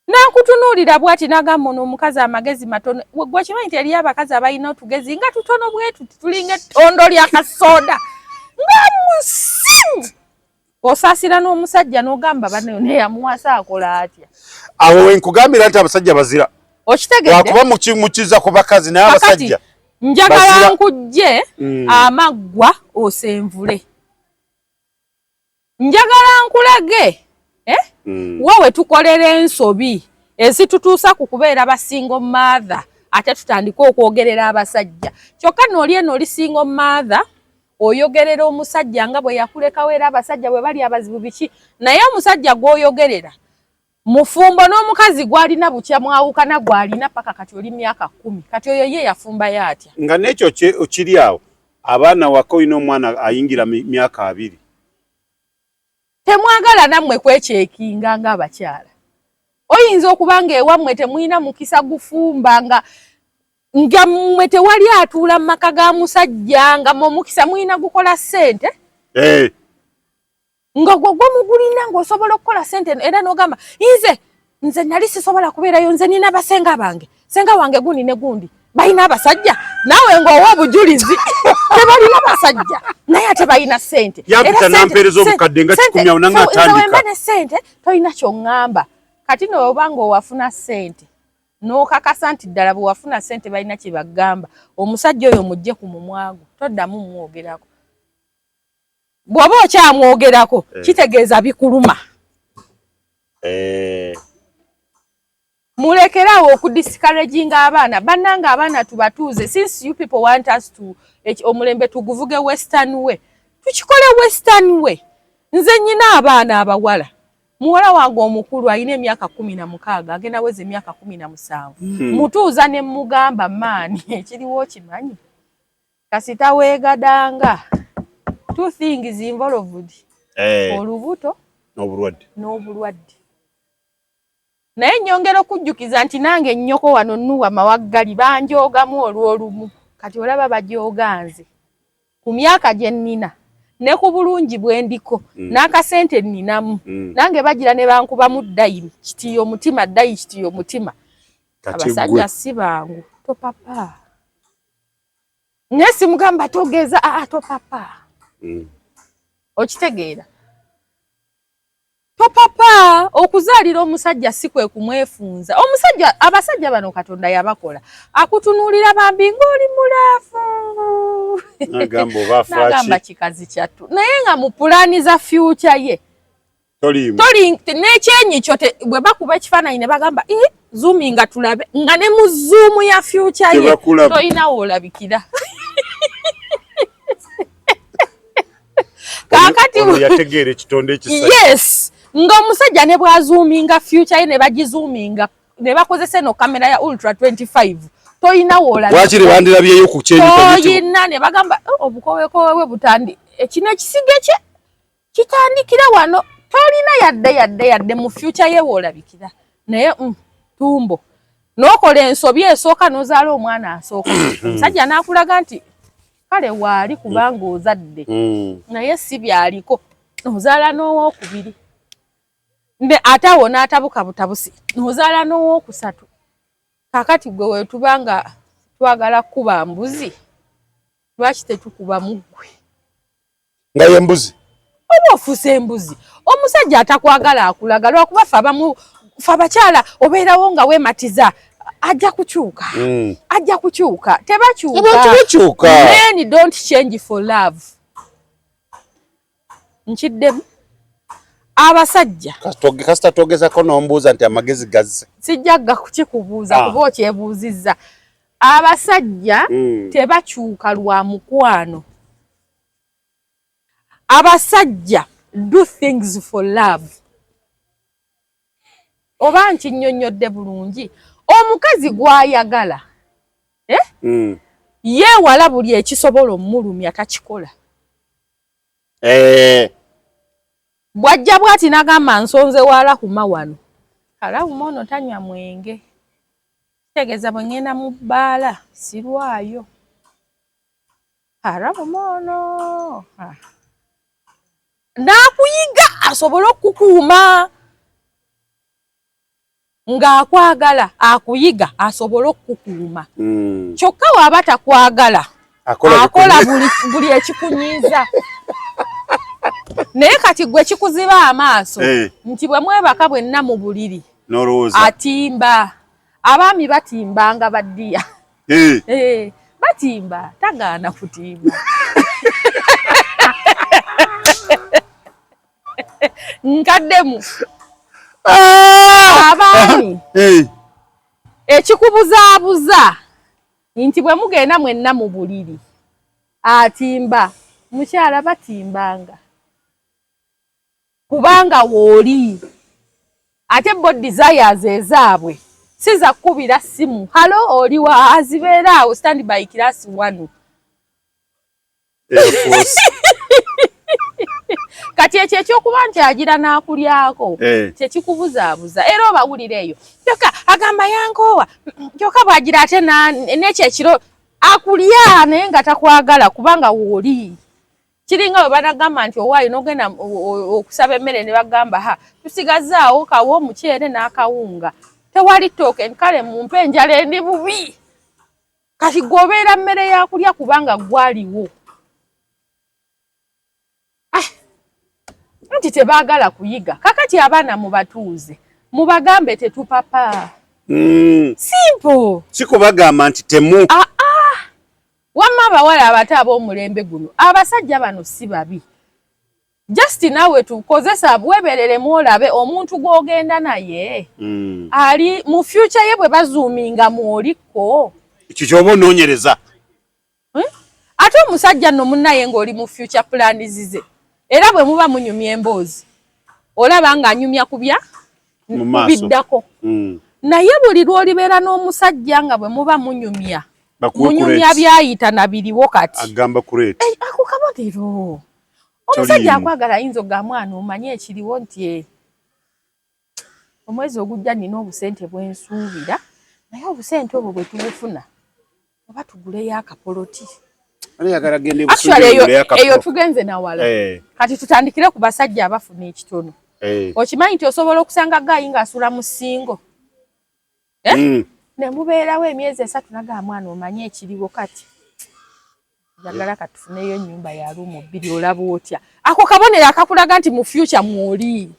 Nakutunuulira bw'ati n'agamba ono omukazi amagezi matono. Gwe kimanyi nti eriyo abakazi abalina otugezi nga tutono bwe tuti, tulinga ettondo lya kasooda nga musimu, osaasira n'omusajja n'ogamba bano neyamuwasa akola atya? Awo wenkugambira nti abasajja bazira. Okitegedde? Lwakuba mukiza ku bakazi, naye abasajja njagala nkujje amaggwa osenvule, njagala nkulage wowe tukolera ensobi ezitutuusa ku kubeera ba single mother, ate tutandike okwogerera abasajja. Kyokka nooli eno oli single mother, oyogerera omusajja nga bwe yakulekawo, era abasajja bwe bali abazibu biki, naye omusajja gw'oyogerera mufumbo n'omukazi gw'alina bukya mwawukana gw'alina paka kati oli myaka 10. Kati oyo ye yafumbayo atya? Nga n'ekyo kiri awo, abaana waka, olina omwana ayingira myaka 20. Temwagala nammwe kwecheckinga ng'abakyala. Oyinza okuba nga ewammwe temulina mukisa gufumba, nga mmwe tewali atuula mu maka ga musajja, nga mmwe omukisa mulina gukola ssente, nga gwe gwe mugulina ng'osobola okukola ssente, era n'ogamba nze nali sisobola kubeerayo, nze nina basenga bange, senga wange gundi ne gundi balina abasajja, naawe ng'owa obujulizi tebalina basajja naye ate balina ssente. Yampita nampeereza obukadde nga 100 awo nange atandika. Wemba ne ssente tolina ky'oŋŋamba. Kati no oba ng'owafuna ssente n'okakasa nti ddala bwe wafuna ssente balina kye bagamba, omusajja oyo mujje ku mumwago, toddamu mwogerako. Bw'oba okyamwogerako kitegeeza bikuluma. Mulekerawo okudiscouraginga abaana. Bannange, abaana tubatuuze. Since you people want us to omulembe tuguvuge western way, tukikole western way. Nze nyina abaana abawala. Muwala wange omukulu alina emyaka 16, agenda weza emyaka 17. Mutuuza ne mugamba, maani ekiriwo kimanyi kasita weegadanga, two things involved, olubuto n'obulwadde. N'obulwadde. Naye nnyongera okujjukiza nti nange nnyoko wano nnuwa mawaggali banjoogamu olw'olumu. Kati olaba bajooga nze ku myaka gye nnina ne ku bulungi bwe ndiko n'akasente nninamu, nange bagira ne bankubamu ddayi kitiyo omutima, ddayi kitiyo omutima. Kati abasajja gwe si bangu, topapa. Naye simugamba togeza, aa, topapa. Okitegeera? Topapa. Okuzaalira omusajja si kwe kumwefunza. Omusajja, abasajja bano Katonda yabakola, akutunuulira bambi ng'oli mulaafu. Nagamba oba nagamba afaaki. Kikazi kyattu, naye nga mu pulaani za future ye Toliimu. Toli n'ekyenyi kyo bwe bakuba ekifaananyi ne bagamba, "Ii, zoominga tulabe," nga ne mu zoom ya future ye Tebakulaba. tolina woolabikira. Kaakati ono yategeera ekitonde ekisajja. Yes, ng'omusajja ne bw'azoominga future ye ne bagizoominga ne bakozesa eno kamera ya ultra 25, toyina woolabikira. Wakiri bandirabyeyo ku kyenyi. Toyina. Ne bagamba, "Oh, obukowekowe bwe butandi ekino ekisige kye kitandikira wano." Tolina yadde yadde yadde mu future ye woolabikira. Naye tumbo n'okola ensobi esooka n'ozaala omwana asooka, omusajja n'akulaga nti kale waali kubanga ozadde, naye si byaliko. Ozaala n'owookubiri, ate awo n'atabuka butabusi, ozaala n'owookusatu. Kakati gwe wetuba nga twagala kukuba mbuzi, lwaki tetukuba muggwe nga ye mbuzi? Oba ofuuse embuzi. Omusajja atakwagala akulaga, lwakuba fe abamu, fe abakyala, obeerawo nga weematiza ajja kukyuka, ajja kukyuka. Tebakyuka. Men don't change for love. Nkiddemu, abasajja Kasita twogezako n'ombuuza nti amagezi gazze. Sijja kukikubuuza, kuba okyebuuzizza. Abasajja tebakyuka lwa mukwano. Abasajja do things for love. Oba nkinnyonnyodde bulungi? Omukazi gw'ayagala, eh? Yeewala buli ekisobola omulumya, takikola. Bw'ajja bw'ati n'agamba, "Nsonze wa Rahuma wano," Rahuma ono tanywa mwenge, kitegeeza bwe ŋŋenda mu bbaala sirwayo. Rahuma ono n'akuyiga asobole okukuuma ng'akwagala, akuyiga asobole okukuuma. Kyokka waaba takwagala, akola buli ekikunyiiza. Naye kati gwe kikuziba amaaso, eh, nti bwe mwebaka bwenna mu buliri, atimba. Abaami batimbanga baddiya, eh. Eh, batimba, tagaana kutimba. Nkaddemu, ah! Abaami, ekikubuzaabuza nti bwe mugenda mwenna mu buliri atimba. Mukyala, batimbanga kubanga wooli, ate bo desires ezaabwe si za kkubira ssimu, "Hello, oliwa?" Azibeera awo stand by class one. Kati ekyo ekyokuba nti agira n'akulyako, eh, kyekikubuzaabuza era obawulira eyo kyokka agamba yankoowa, kyokka bw'agira ate n'ekyo ekiro akulya, naye nga takwagala kubanga wooli. Kiringa bwe banagamba nti owaayo n'ogenda okusaba emmere ne bagamba, "Ha, tusigazaawo kawo omuceere n'akawunga, tewali ttooke." Kale mumpe, enjala endi bubi. Kati gwobeera mmere yakulya kubanga gwaliwo. Ah, nti tebaagala kuyiga. Kakati abaana mubatuuze, mubagambe tetupapa. Simple. Sikubagamba nti temu ah, ah. Wamma abawala abato ab'omulembe guno, abasajja bano si babi, just naawe tukozesa webereremu olabe omuntu gw'ogenda naye, ali mu future ye bwe bazuuminga mwolikko. Ekyo kyoba onoonyereza. Hmm? Ate omusajja nno munnaye ng'oli mu future plans ze, era bwe muba munyumya emboozi olaba ng'anyumya kubya kubiddako. Naye buli lw'olibeera n'omusajja nga bwe muba munyumya, munyumya byayita na biriwo kati, agamba kurate. Eh, ako kabonero omusajja akwagala. Ayinza ogamba, "Mwana, omanye ekiriwo nti eh, omwezi ogujja nina obusente bwensuubira, naye obusente obwo bwe tubufuna oba tuguleyo akapoloti." Eyo tugenze nawala, eh. Kati tutandikire ku basajja abafuna ekitono. Okimanyi nti osobola okusanga guy ng'asula mu single, eh? Ne mubeerawo emyezi 3, naga, "Mwana, omanye ekiriwo kati njagala katufuneyo ennyumba ya room 2, olaba otya?" Ako kabonero akakulaga nti mu future mwoli,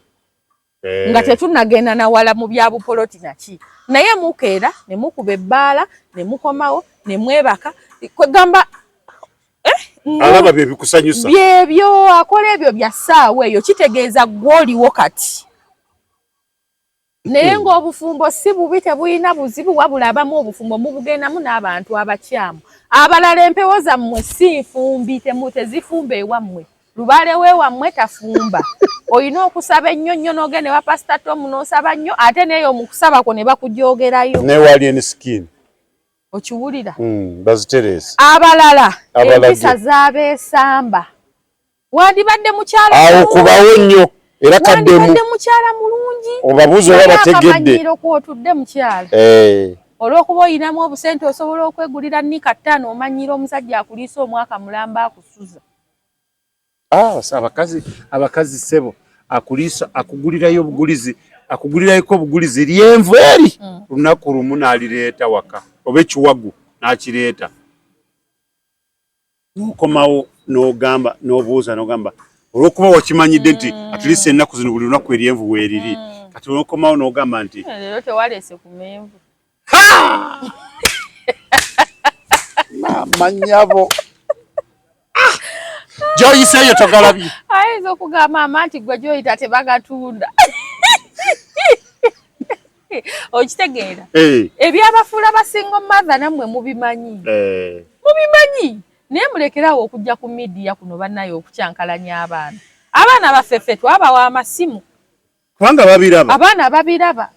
nga tetunagenda nawala mu bya bupoloti naki. Naye mukeera ne mukuba ebbaala ne mukomawo ne mwebaka, kwegamba eh, alaba bye bikusanyusa. Byebyo akola ebyo bya ssaawa eyo, kitegeeza gw'oliwo kati. Naye ng'obufumbo si bubi, tebulina buzibu, wabula abamu obufumbo mubugendamu n'abantu abakyamu. Abalala empewo zammwe si nfumbi, tezifumba ewammwe. Lubaale weewammwe tafumba. Olina okusaba ennyo nnyo n'ogenda ewa Pasita Tomu n'osaba nnyo, ate neeyo mu kusaba kwo ne bakujogerayo. Newali skin. Okiwulira? Bazitereeza. Abalala empisa z'abeesamba. Wandibadde mukyala awo kubawo nnyo. Era kaddemu. Wandibadde mukyala mulungi. Obabuuze oba bategedde. Akamanyiiro kw'otudde mukyala. Eh. Olw'okuba olinamu obusente osobola okwegulira nika ttaano omanyiira omusajja akuliisa omwaka mulamba akusuza. Ah, abakazi abakazi ssebo akuliisa akugulirayo obugulizi akugulirayoko obugulizi lyenvu eri lunaku lumu n'alireeta waka oba ekiwagu n'akireeta n'okomawo n'ogamba n'obuuza n'ogamba olw'okuba wakimanyidde nti at least ennaku zino buli lunaku eryenvu weeriri kati n'okomawo n'ogamba nti Eh, leero tewaleese ku menvu. Maama nnyabo gy'oyiseeyo togalabye. Ayinza okugamba maama nti gwe gy'oyita tebagatunda. Okitegeera? Eh. Ebyabafuula ba single mother nammwe mubimanyi. Eh. Mubimanyi. Naye mulekerawo okujja ku media kuno bannaye okukyankalanya abaana. Abaana baffe ffe twabawa amasimu. Kubanga babiraba. Abaana babiraba.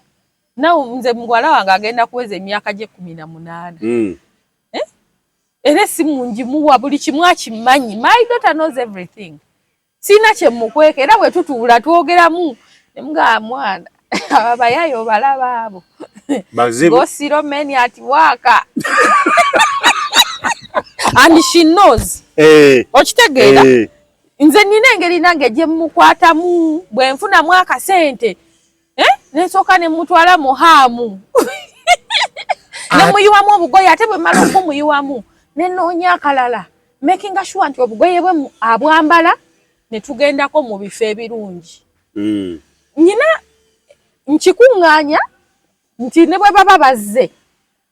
Nawe nze muwala wange agenda kuweza emyaka gye 18. Eh? Era essimu ngimuwa buli kimu akimanyi. My daughter knows everything. Sirina kye mukweka era bwe tutuula twogeramu ne mugamba mwana abayaye obalaba abo. Bazibu. Go see men at work. And she knows. Eh. Okitegeera? Eh. Nze nina engeri nange gye mmukwatamu bwe nfunamu akasente. Eh? Ne nsooka ne mmutwala mu haamu. Ne muyiwamu obugoye ate bwe mmala okumuyiwamu ne nnoonya akalala. Making sure nti obugoye bwe abwambala ne tugendako mu bifo ebirungi. Nnyina nkikuŋŋaanya nti ne bwe baba bazze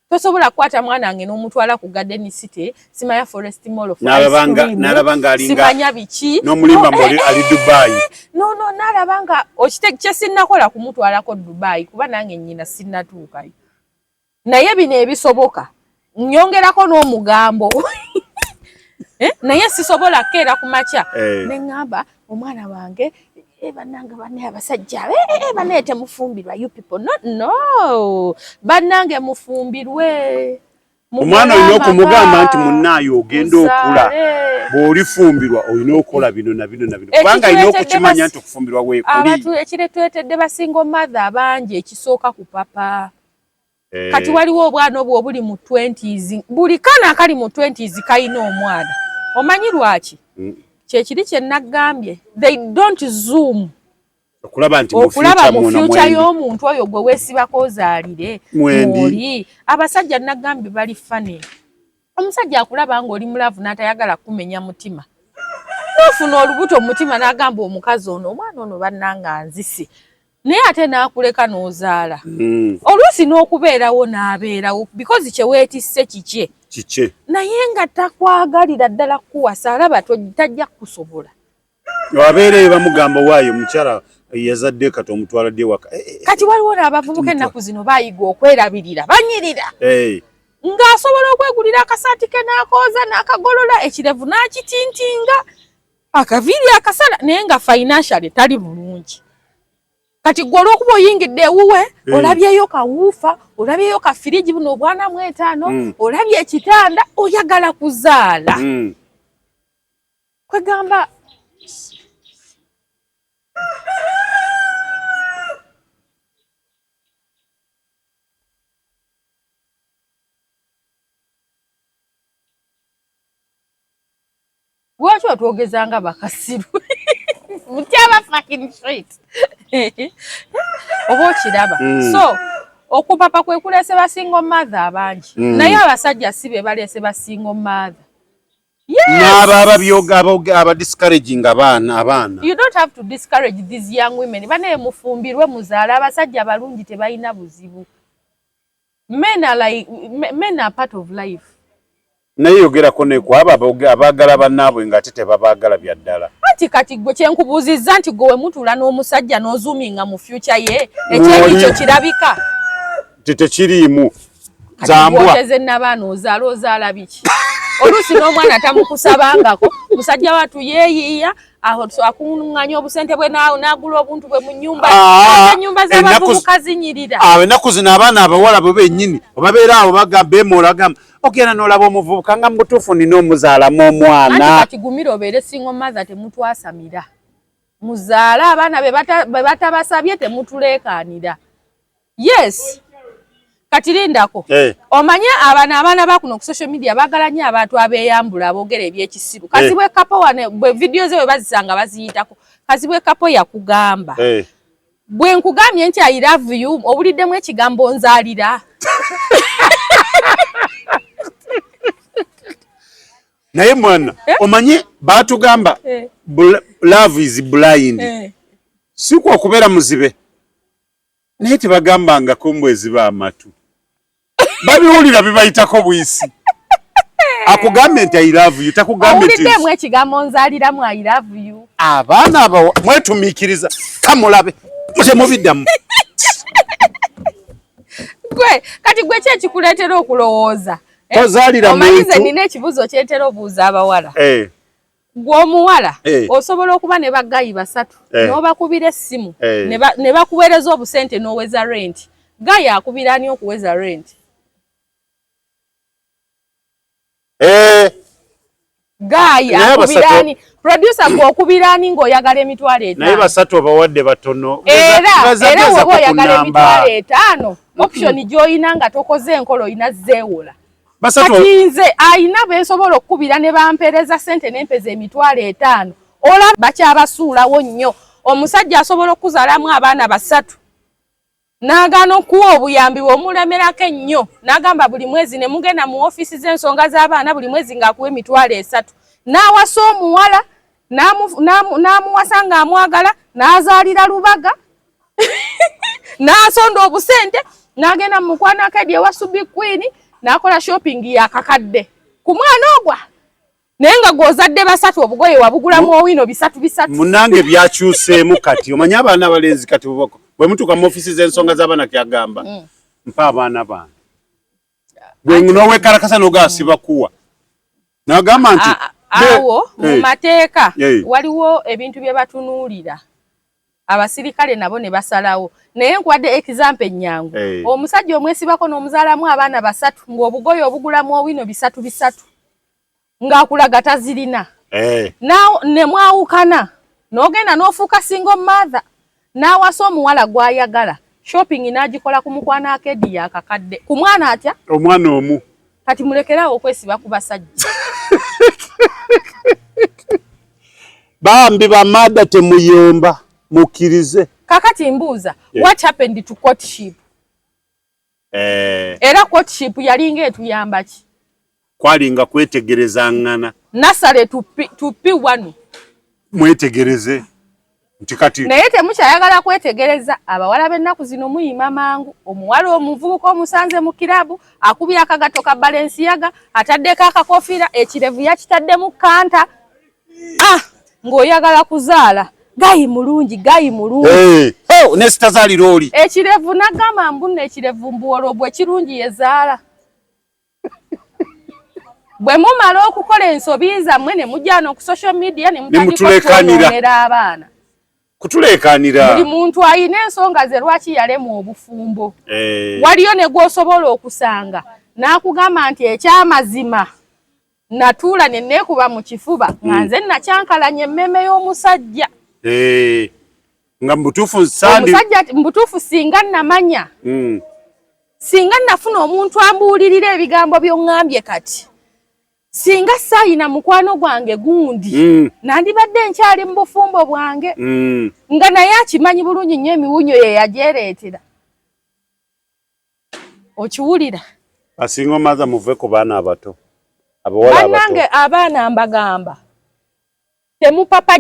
tosobola kukwata mwana wange n'omutwala ku Garden City, simanya Forest Mall for ice cream, N'alaba ng'alinga simanya biki. N'omulimba No, mbu ali Dubai. No, no, n'alaba nga kye sinnakola kumutwalako Dubai kuba nange nnyina sinnatuukayo. Naye bino ebisoboka nnyongerako n'omugambo. Eh? Naye sisobola kukeera ku makya. Eh. Ne ŋŋamba omwana wange bannange banne abasajja banne temufumbirwa you people. No, no. Bannange mufumbirwe. Omwana olina okumugamba nti munnaayo ogenda okula bw'olifumbirwa olina okukola bino na bino na bino kubanga alina okukimanya nti okufumbirwa weekuli. Abantu ekireetedde ba single mother abangi ekisooka ku papa. Eh. Kati waliwo obwana obwo obuli mu 20s buli kana akali mu 20s kalina omwana. Omanyi lwaki? Kyekiri kye nagambye they don't zoom okulaba nti okulaba mu future y'omuntu oyo gwe weesibako ozaalire mwoli. Abasajja nagambye bali funny. Omusajja akulaba ng'oli mulavu n'atayagala kumenya mutima. N'ofuna olubuto mu mutima n'agamba omukazi ono omwana ono bannanga nzise. Naye ate n'akuleka n'ozaala. Oluusi n'okubeerawo n'abeerawo because kye weetisse kikye. Kikye. Naye nga takwagalira ddala kukuwasa alaba tajja kukusobola. Abeereyo bamugamba waayo mukyala yazadde kati omutwala ddi ewaka. Kati waliwo n'abavubuka ennaku zino bayiga okwerabirira banyirira. Ng'asobola okwegulira akasaati ke n'akooza n'akagolola ekirevu n'akitintinga akaviiri akasala naye nga financially tali bulungi. Kati gwe olw'okuba oyingidde ewuwe olabyeyo kawuufa olabyeyo ka firiji buno obwana mu etaano olabye ekitanda oyagala kuzaala. Kwegamba lwaki otwogezanga bakasiru mutyaba fucking shit oba okiraba. So okupapa kwe kuleese ba single mother abangi. Naye abasajja si be baleese ba single mother. Yes. N'abo ababyoga aba discouraging abaana. You don't have to discourage these young women. Bane mufumbirwe muzaale abasajja balungi tebalina buzibu. Men are like men are part of life. Naye yogerako ne ku abo abaagala bannaabwe ng'ate tebabaagala bya ddala. Anti kati gwe kye nkubuuzizza nti gwe we mutuula n'omusajja n'ozuuminga mu future ye ekyenyi kyo kirabika. Nti tekiriimu. Zambwa. Kati n'abaana ozaala ozaala biki? Oluusi n'omwana tamukusabangako musajja wattu yeeyiiya akuŋŋaanya obusente bwe n'agula obuntu bwe mu nnyumba. Ennyumba z'abavubuka zinyirira. Ennaku zino abaana abawala bo bennyini obabeera awo bagamba beemoola bagamba ogenda n'olaba omuvubuka nga mu butuufu nina omuzaalamu omwana. Anti kati gumira obeere single mother temutwasamira. Muzaale abaana be batabasabye, temutuleekaanira. Yes, kati lindako. Omanye abaana, abaana bakuno ku social media baagala nnyo abantu abeeyambula, aboogera ebyekisiru. Kazibwe Kapo wane bwe vidiyo ze bwe bazisanga baziyitako. Kazibwe Kapo yakugamba, bwe nkugambye nti "I love you", owuliddemu ekigambo nzaalira? Naye mwana, omanye batugamba love is blind. Si kwa okubeera muzibe, naye tebagambangako mbw eziba amatu babiwulira bibayitako bwisi. Akugambye nti "I love you", takugambye nti Owuliddemu ekigambo nzaaliramu "I love you"? Abaana abawa mwetumiikiriza, kamulabe temubiddamu. Gwe kati gwe ki ekikuleetera okulowooza? Eh? Tozaalira Omanyi nze muntu. nina ekibuuzo kyentera obuuza abawala. Gwe omuwala, osobola okuba ne ba guy basatu, n'obakubira essimu, ne bakuweereza obusente n'oweza rent. Guy akubira ani okuweza rent? Guy Naye akubira ani? Producer, gwe okubira ani ng'oyagala emitwalo Naye 5? basatu obawadde batono. Era Gaza- era gaza woba ku oyagala namba. emitwalo 5, option gy'olina nga tokoze enkola, olina zeewola. Basatu. Kati nze ayina bensobola okukubira ne bampeereza ssente nempeza emitwalo 5. Olaba bakyabasuulawo nnyo. Omusajja asobola okuzaalamu abaana basatu n'agaana okuwa obuyambi, bw'omulemerako ennyo n'agamba buli mwezi ne mugenda mu ofiisi z'ensonga z'abaana, buli mwezi ng'akuwa emitwalo 3, n'awasa omuwala, n'amuwasa ng'amwagala, n'azaalira Lubaga, n'asonda obusente, n'agenda mu mukwano akedi ewa Subi Queen, n'akola shopping yakakadde ku mwana ogwa, naye nga gw'ozadde basatu, obugoye wabugulamu owino bisatu bisatu. Munange, byakyuseemu kati. Omanyi abaana abalenzi kati bwe mutuuka mu ofiisi z'ensonga z'abaana, kyagamba, "Mpa abaana bange." Gwe n'owekalakasa n'ogamba sibakuwa, n'agamba nti Awo mu mateeka waliwo ebintu bye batunuulira, abasirikale nabo ne basalawo. Naye nkuwadde example ennyangu. Omusajja omwesibako n'omuzaalamu abaana basatu, ng'obugoye obugulamu owino bisatu bisatu, ng'akulaga tazirina, ne mwawukana, n'ogenda n'ofuuka single mother, n'awasa omuwala gw'ayagala, shopping n'agikola ku mukwano akedi yakakadde ku mwana atya? Omwana omu. Kati mulekerawo okwesiba ku basajja. Bambi bamada, temuyomba, mukkirize. Kakati mbuuza, what happened to courtship? Era courtship yalinga etuyamba ki? Kwalinga kwetegerezangana. Nasale tupi wanu. Mwetegereze nti kati Naye temukyayagala kwetegereza. Abawala b'ennaku zino muyima mangu. Omuwala omuvubuka omusanze mu kirabu, akubye akagato ka Balenciaga, ataddeko akakofiira, ekirevu yakitaddemu kanta, ah, ng'oyagala kuzaala. Guy mulungi, guy mulungi. Hey, oh, nesitazaalira oli. Ekirevu nagamba mbu nno ekirevu mbuwolo bwe kirungi yezaala. Bwe mumala okukola ensobi zammwe ne mujja no ku social media ne mutandika mutulekanira. okwonoonera abaana. Kutulekanira. Buli muntu ayina ensonga ze lwaki yalemwa obufumbo. Waliyo ne gw'osobola okusanga n'akugamba nti ekyamazima natuula ne neekuba mu kifuba nga nze nakyankalanya emmeme y'omusajja. Nga mubutuufu sandi Omusajja mubutuufu singa namanya, singa nafuna omuntu ambuulirira ebigambo by'oŋŋambye kati, singa saayina mukwano gwange gundi, nandibadde nkyali mu bufumbo bwange. Nga naye akimanyi bulungi nnyo emiwunyo ye yagyereetera. Okiwulira? Asinga omaza, muve ku baana abato, abawala abato. Bannange, abaana mbagamba temupapa.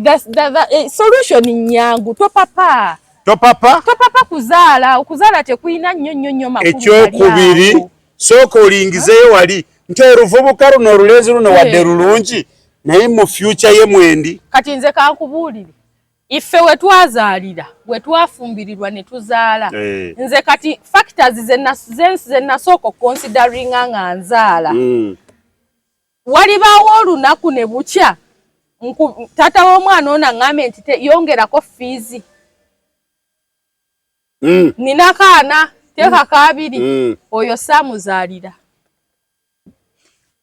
Just the solution nyangu, topapa. Topapa. Topapa kuzaala. Okuzaala tekuyina nnyo nnyo nnyo makulu. Ekyokubiri, gali awo. Sooka olingizeyo wali nti oluvubuka luno, olulenzi luno, wadde lulungi, naye mu future ye mwendi. Kati nze kankubuulire, ife we twazaalira, we twafumbirirwa ne tuzaala, nze kati factors ze nasooka okuconsideringa nga nzaala, walibaawo olunaku ne bukya taata w'omwana ono aŋŋambye nti yongerako fiizi, nina kaana teekako abiri, oyo saamuzaalira.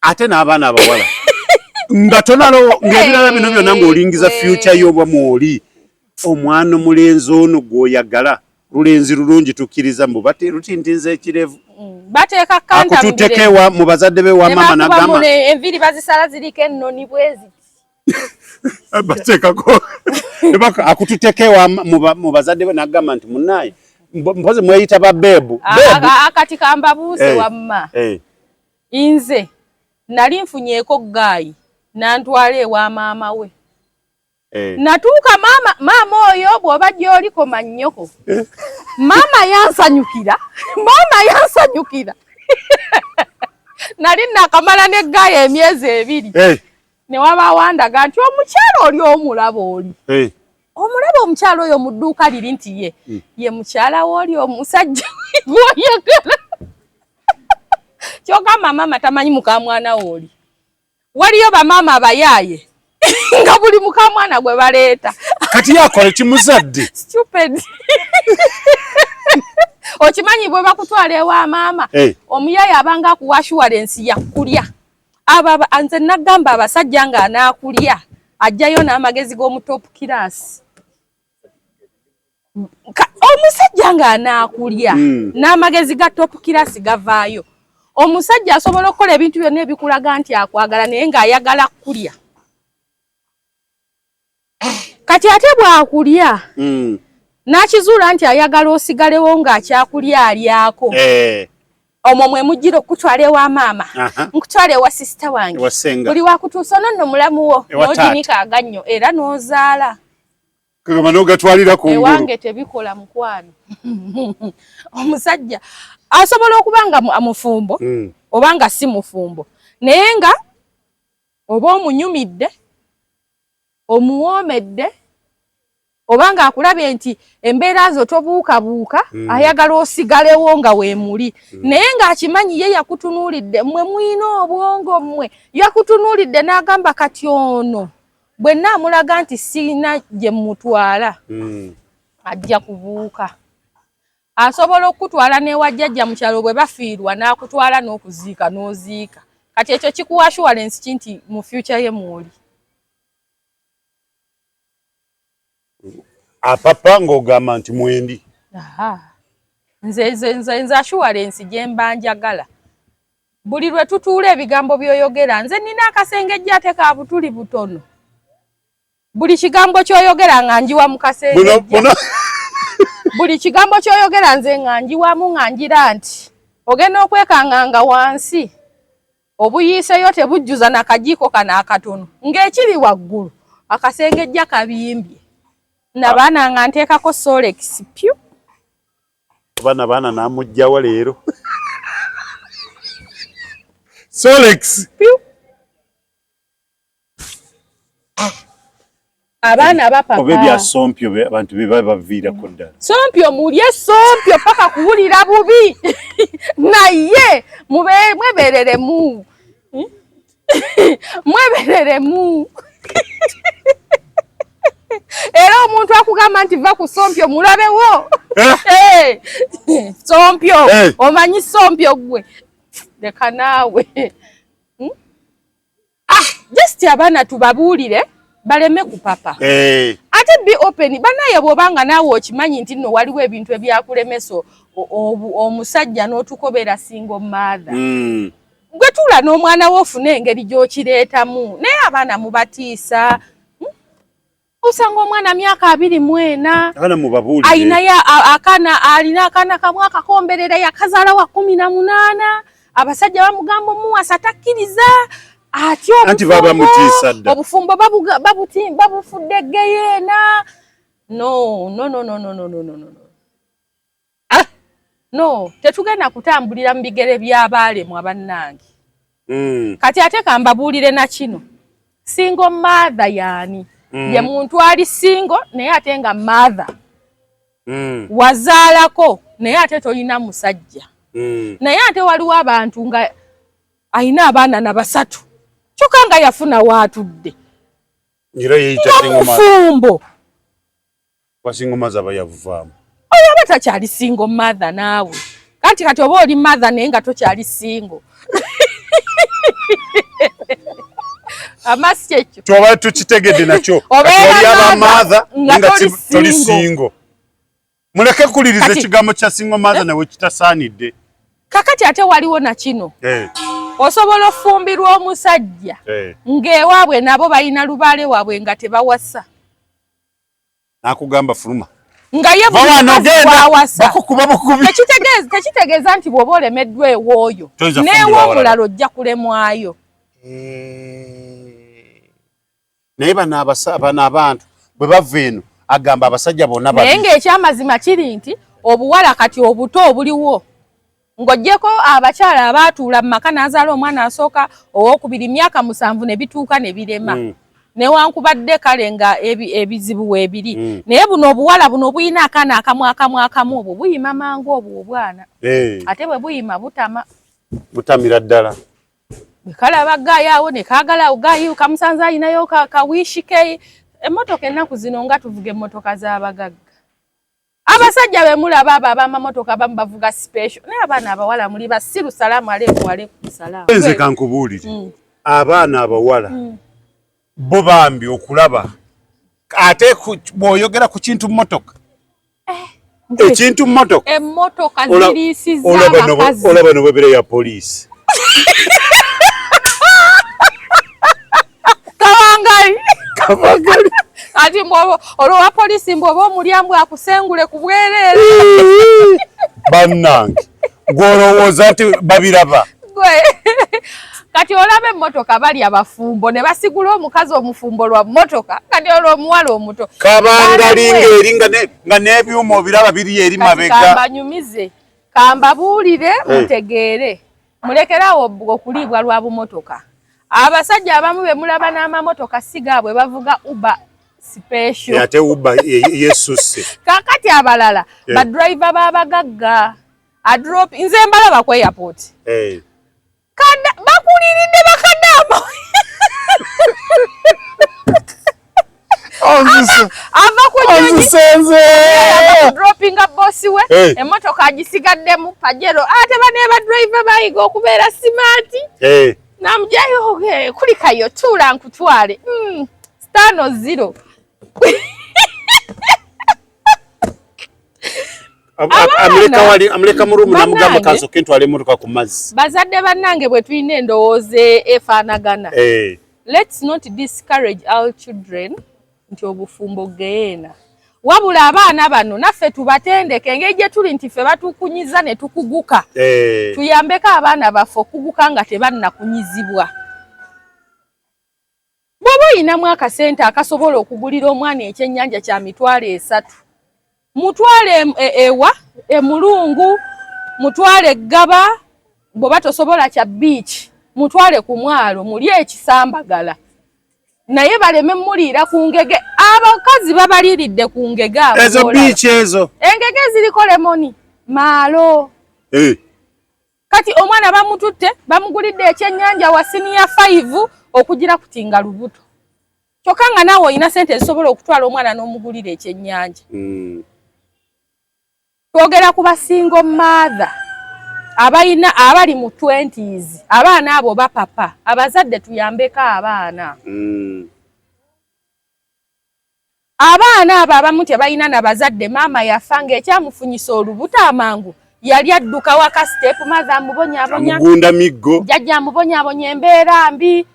Ate n'abaana abawala. Nga tonalo ng'ebirala bino byonna ng'olingiza future y'obwa mwoli omwana omulenzi ono gw'oyagala lulenzi lulungi tukkiriza mbu lutintinza ekirevu. Bateeka kanta Akututteko ewa mu bazadde be wa maama n'agamba enviiri bazisala ziriko ennoni bwezi. Bateekako akututteko ewa mu bazadde be n'agamba nti munaaye mpozi mweyita ba beebu. Akati kambabuuse wamma. Nze nali nfunyeeko guy nantwala ewa maama we. Natuuka maama oyo bw'oba gy'oli koma nnyoko. Maama yansanyukira. Maama yansanyukira. Nali nakamala ne guy emyezi 2. Ne wabaawo andaga nti omukyala oli omulaba oli. Omulaba omukyala oyo mu dduuka liri nti ye. Ye mukyala w'oli omusajja gw'oyagala. Ky'ogamba maama tamanyi mukamwana w'oli. Waliyo bamaama abayaaye nga buli mukamwana gwe baleeta. Kati yakola kimuzadde. Stupid. Okimanyi bwe bakutwala ewa maama, omuyaaye abanga akuwa assurance ya kulya. Nze nagamba abasajja nga anaakulya ajjayo n'amagezi g'omu top class. Omusajja nga anaakulya n'amagezi ga top class gavaayo. Omusajja asobola okukola ebintu byonna ebikulaga nti akwagala naye ng'ayagala kulya. Kati ate bw'akulya n'akizuula nti ayagala osigalewo ng'akyakulya alyako. Omwo mwe mujjira okukutwala ewa maama, nkutwala ewa sisita wange, buli wakutuusa ono nno mulamu wo n'oginika agannyo era n'ozaala. Kagamba n'ogatwalira ku ngulu. Ewange tebikola mukwano. Omusajja asobola okuba nga mufumbo oba nga si mufumbo, naye nga oba omunyumidde, omuwoomedde, oba nga akulabye nti embeera zo tobuukabuuka, ayagala osigalewo nga weemuli. Naye ng'akimanyi ye yakutunuulidde, mmwe mulina obwongo mmwe, yakutunuulidde n'agamba kati ono bwe nnaamulaga nti sirina gye mmutwala, ajja kubuuka. Asobola okukutwala n'ewa jjajja mu kyalo bwe bafiirwa n'akutwala n'okuziika n'oziika. Kati ekyo kikuwa assurance ki nti mu future ye mw'oli? Apapa ng'ogamba nti mwendi. Nze assurance gye mba njagala. Buli lwe tutuula ebigambo by'oyogera, nze nnina akasengejja ate ka butuli butono. Buli kigambo ky'oyogera nga njiwa mu kasengejja. Buli kigambo ky'oyogera nze nga njiwamu nga ngira nti ogenda okwekanga nga wansi obuyiiseyo tebujjuza na kajiiko kano akatono ng'ekiri waggulu akasengejja kabimbye. Nabaana nga nteekako Solex pyu. Abaana baana n'amuggyawa leero. Solex pyu. Abaana bapapa. Oba ebya sompyo abantu be baba baviirako ddala. Sompyo mulye sompyo paka kuwulira bubi. Naye mwebereremu. Mwebereremu. Era omuntu akugamba nti va ku sompyo mulabewo. Sompyo omanyi sompyo gwe. Leka naawe. Just abaana tubabuulire baleme kupapa. Ate be open banaye bw'obanga naawe okimanyi nti nno waliwo ebintu ebyakulemesa omusajja n'otukobera single mother. Gwe tuula n'omwana wo ofune engeri gy'okireetamu naye abaana mubatiisa. Osanga omwana myaka 24 Abaana mubabuulire. Alinayo akaana, alina akaana kamwe akakomberera yakazaala wa 18. Abasajja bamugamba omuwasa takkiriza. Atya Anti baba mutiisa dda. Obufumbo babufudde geyeena. No, no, no, no, no, no, no, no, no. No, tetugenda kutambulira mu bigere by'abaalemwa bannange. Kati ate kambabuulire na kino. Single mother yaani? Ye muntu ali single naye ate nga mother. Wazaalako naye ate tolina musajja. Naye ate waliwo abantu nga alina abaana na 3. Kyokka nga yafuna waatudde. Era yeeyita single mother. Mufumbo. Kwa single mother aba yavuvaamu. Oyo aba takyali single mother naawe. Kanti kati oba oli mother naye nga tokyali single. Amasi kyekyo Twoba tukitegedde nakyo. Obeera Oli aba mother, mother nga nga toli toli single. single. Muleke kuliriza Kati- ekigambo kya single mother nawe kitasaanidde. Kakati ate waliwo na kino, osobola ofumbirwa omusajja ng'ewaabwe nabo balina lubaale waabwe nga tebawasa. Nakugamba fuluma. Nga ye buli Bawana mukazi ogenda gw'awasa. bakukuba bukubi. Tekitegeeza nti bw'oba olemeddwa ew'oyo Toyinza kufumbirwa awalala. n'ew'omulala ojja kulemwayo. Naye bano bano abantu bwe bava eno agamba abasajja bonna Naye babi. ng'ekyamazima kiri nti obuwala kati obuto obuliwo, ng'oggyeko abakyala abaatuula mu maka n'azaala omwana asooka, owokubiri, myaka 7 ne bituuka ne birema, newankubadde kale nga ebizibu weebiri, naye buno obuwala buno obulina akaana akamu akamu akamu, obwo buyima mangu obwo obwana. Ate bwe buyima butama. Butamira ddala. Bwe kalaba guy awo ne kaagala guy, kamusanze alinayo kawishi ke emmotoka. Ennaku zino nga tuvuga emmotoka z'abagagga. Abasajja be mulaba abo ab'amamotoka abamu bavuga special, naye abaana abawala muli basiru. Salaamu aleekum, aleekum salaamu. Nze kankubuulire, abaana abawala bo bambi okulaba ate bw'oyogera ku kintu mmotoka, ekintu mmotoka, Emmotoka ziriisiza abakazi. Olaba nobwebera ya poliisi. Kabangali. Kabangali. Ati mbwoba olwo wa poliisi, mbwoba omulyambw akusengule ku bwereere. Bannange, gw'olowooza nti babiraba? Gwe kati olaba emmotoka, bali abafumbo ne basigula omukazi omufumbo lwa mmotoka. Kati olwo omuwala omuto Kabangali ng'eri nga n'ebyuma obiraba biri eri Kati mabega. Kambanyumize, kambabuulire, mutegeere, mulekerawo okuliibwa lwa bumotoka. Abasajja abamu be mulaba n'amamotoka si gaabwe, bavuga Uber special. Ate Uber yesusse. Kakati abalala badriver b'abagagga adrop, nze mbalaba ku airport. Kada bakuliridde bakadaama. Onzise. Ava ku nnyonyi, Onzisenze. Dropinga boss we, emmotoka agisigaddemu Pajero. Ate bane badriver bayiga okubeera smart. Namujayo, kulikayo, tuula nkutwale. Stano zero. Amuleka wali, amuleka mu room, namugamba Bannange. kansooke ntwale emmotoka ku mazzi. Bazadde bannange, bwe tulina endowooza efaanagana, let's not discourage our children nti obufumbo geena, wabula abaana bano naffe tubatendeke engeri gye tuli nti ffe batukunyiza ne tukuguka. Tuyambeko abaana baffe okuguka nga tebannakunyizibwa. Bw'oba oyinamu akasente akasobola okugulira omwana ekyennyanja kya 30,000, mutwale ewa emulungu, mutwale eggaba. Bw'oba tosobola kya beach, mutwale ku mwalo muli ekisambagala, naye baleme muliira ku ngege. Abakazi babaliiridde ku ngege abo Ezo b'olaba. Beach ezo. Engege ziriko lemon maalo. Kati omwana bamututte, bamugulidde ekyennyanja wa senior 5 okugira kutinga lubuto, kyokka nga naawe olina sente ezisobola okutwala omwana n'omugulira ekyennyanja. Twogera ku ba single mother abalina abali mu 20s, abaana abo bapapa. Abazadde tuyambeko abaana. Abaana abo abamu tebalina na bazadde, maama yafa ng'ekyamufunyisa olubuto amangu yali adduka waka, step mother amubonyaabonya. Amugunda miggo. Jjajja amubonyaabonya, embeera mbi.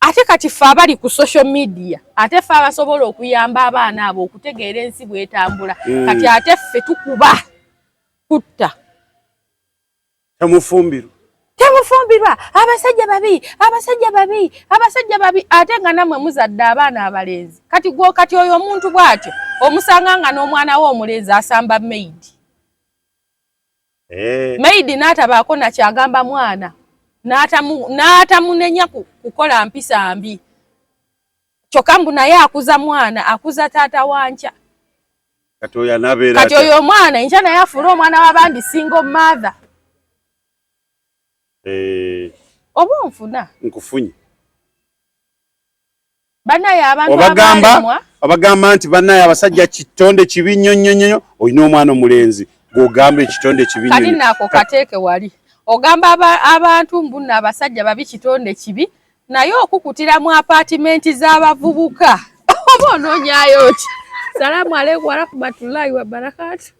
Ate kati ffe abali ku social media, ate ffe abasobola okuyamba abaana abo okutegeera ensi bwetambula, kati ate ffe tukuba kutta. Temufumbirwa. Temufumbirwa, abasajja babi, abasajja babi, abasajja babi, ate nga nammwe muzadde abaana abalenzi. Kati gwe kati oyo omuntu bw'atyo omusanga nga n'omwana we omulenzi asamba maid. Maid n'atabaako nakyagamba mwana, n'atamunenya kukola mpisa mbi, kyokka mbu naye akuza mwana, akuza taata wankya. Kati oyo anaabeera Kati atya? oyo omwana enkya naye afuule omwana w'abandi single mother. Oba onfuna? Nkufunye. Bannaye, abantu Obagamba abaalemwa. Obagamba nti bannaye, abasajja kitonde kibi nnyo nnyo nnyo. Olina omwana omulenzi gw'ogamba ekitonde kibi nnyo Kati nnyo. Naako kateeke wali ogamba abantu mbu nno abasajja babi, kitonde kibi. Naye okukutira mu apaatimenti z'abavubuka oba onoonyayo ki? Salaamu aleikum warahmatullahi wabarakatu.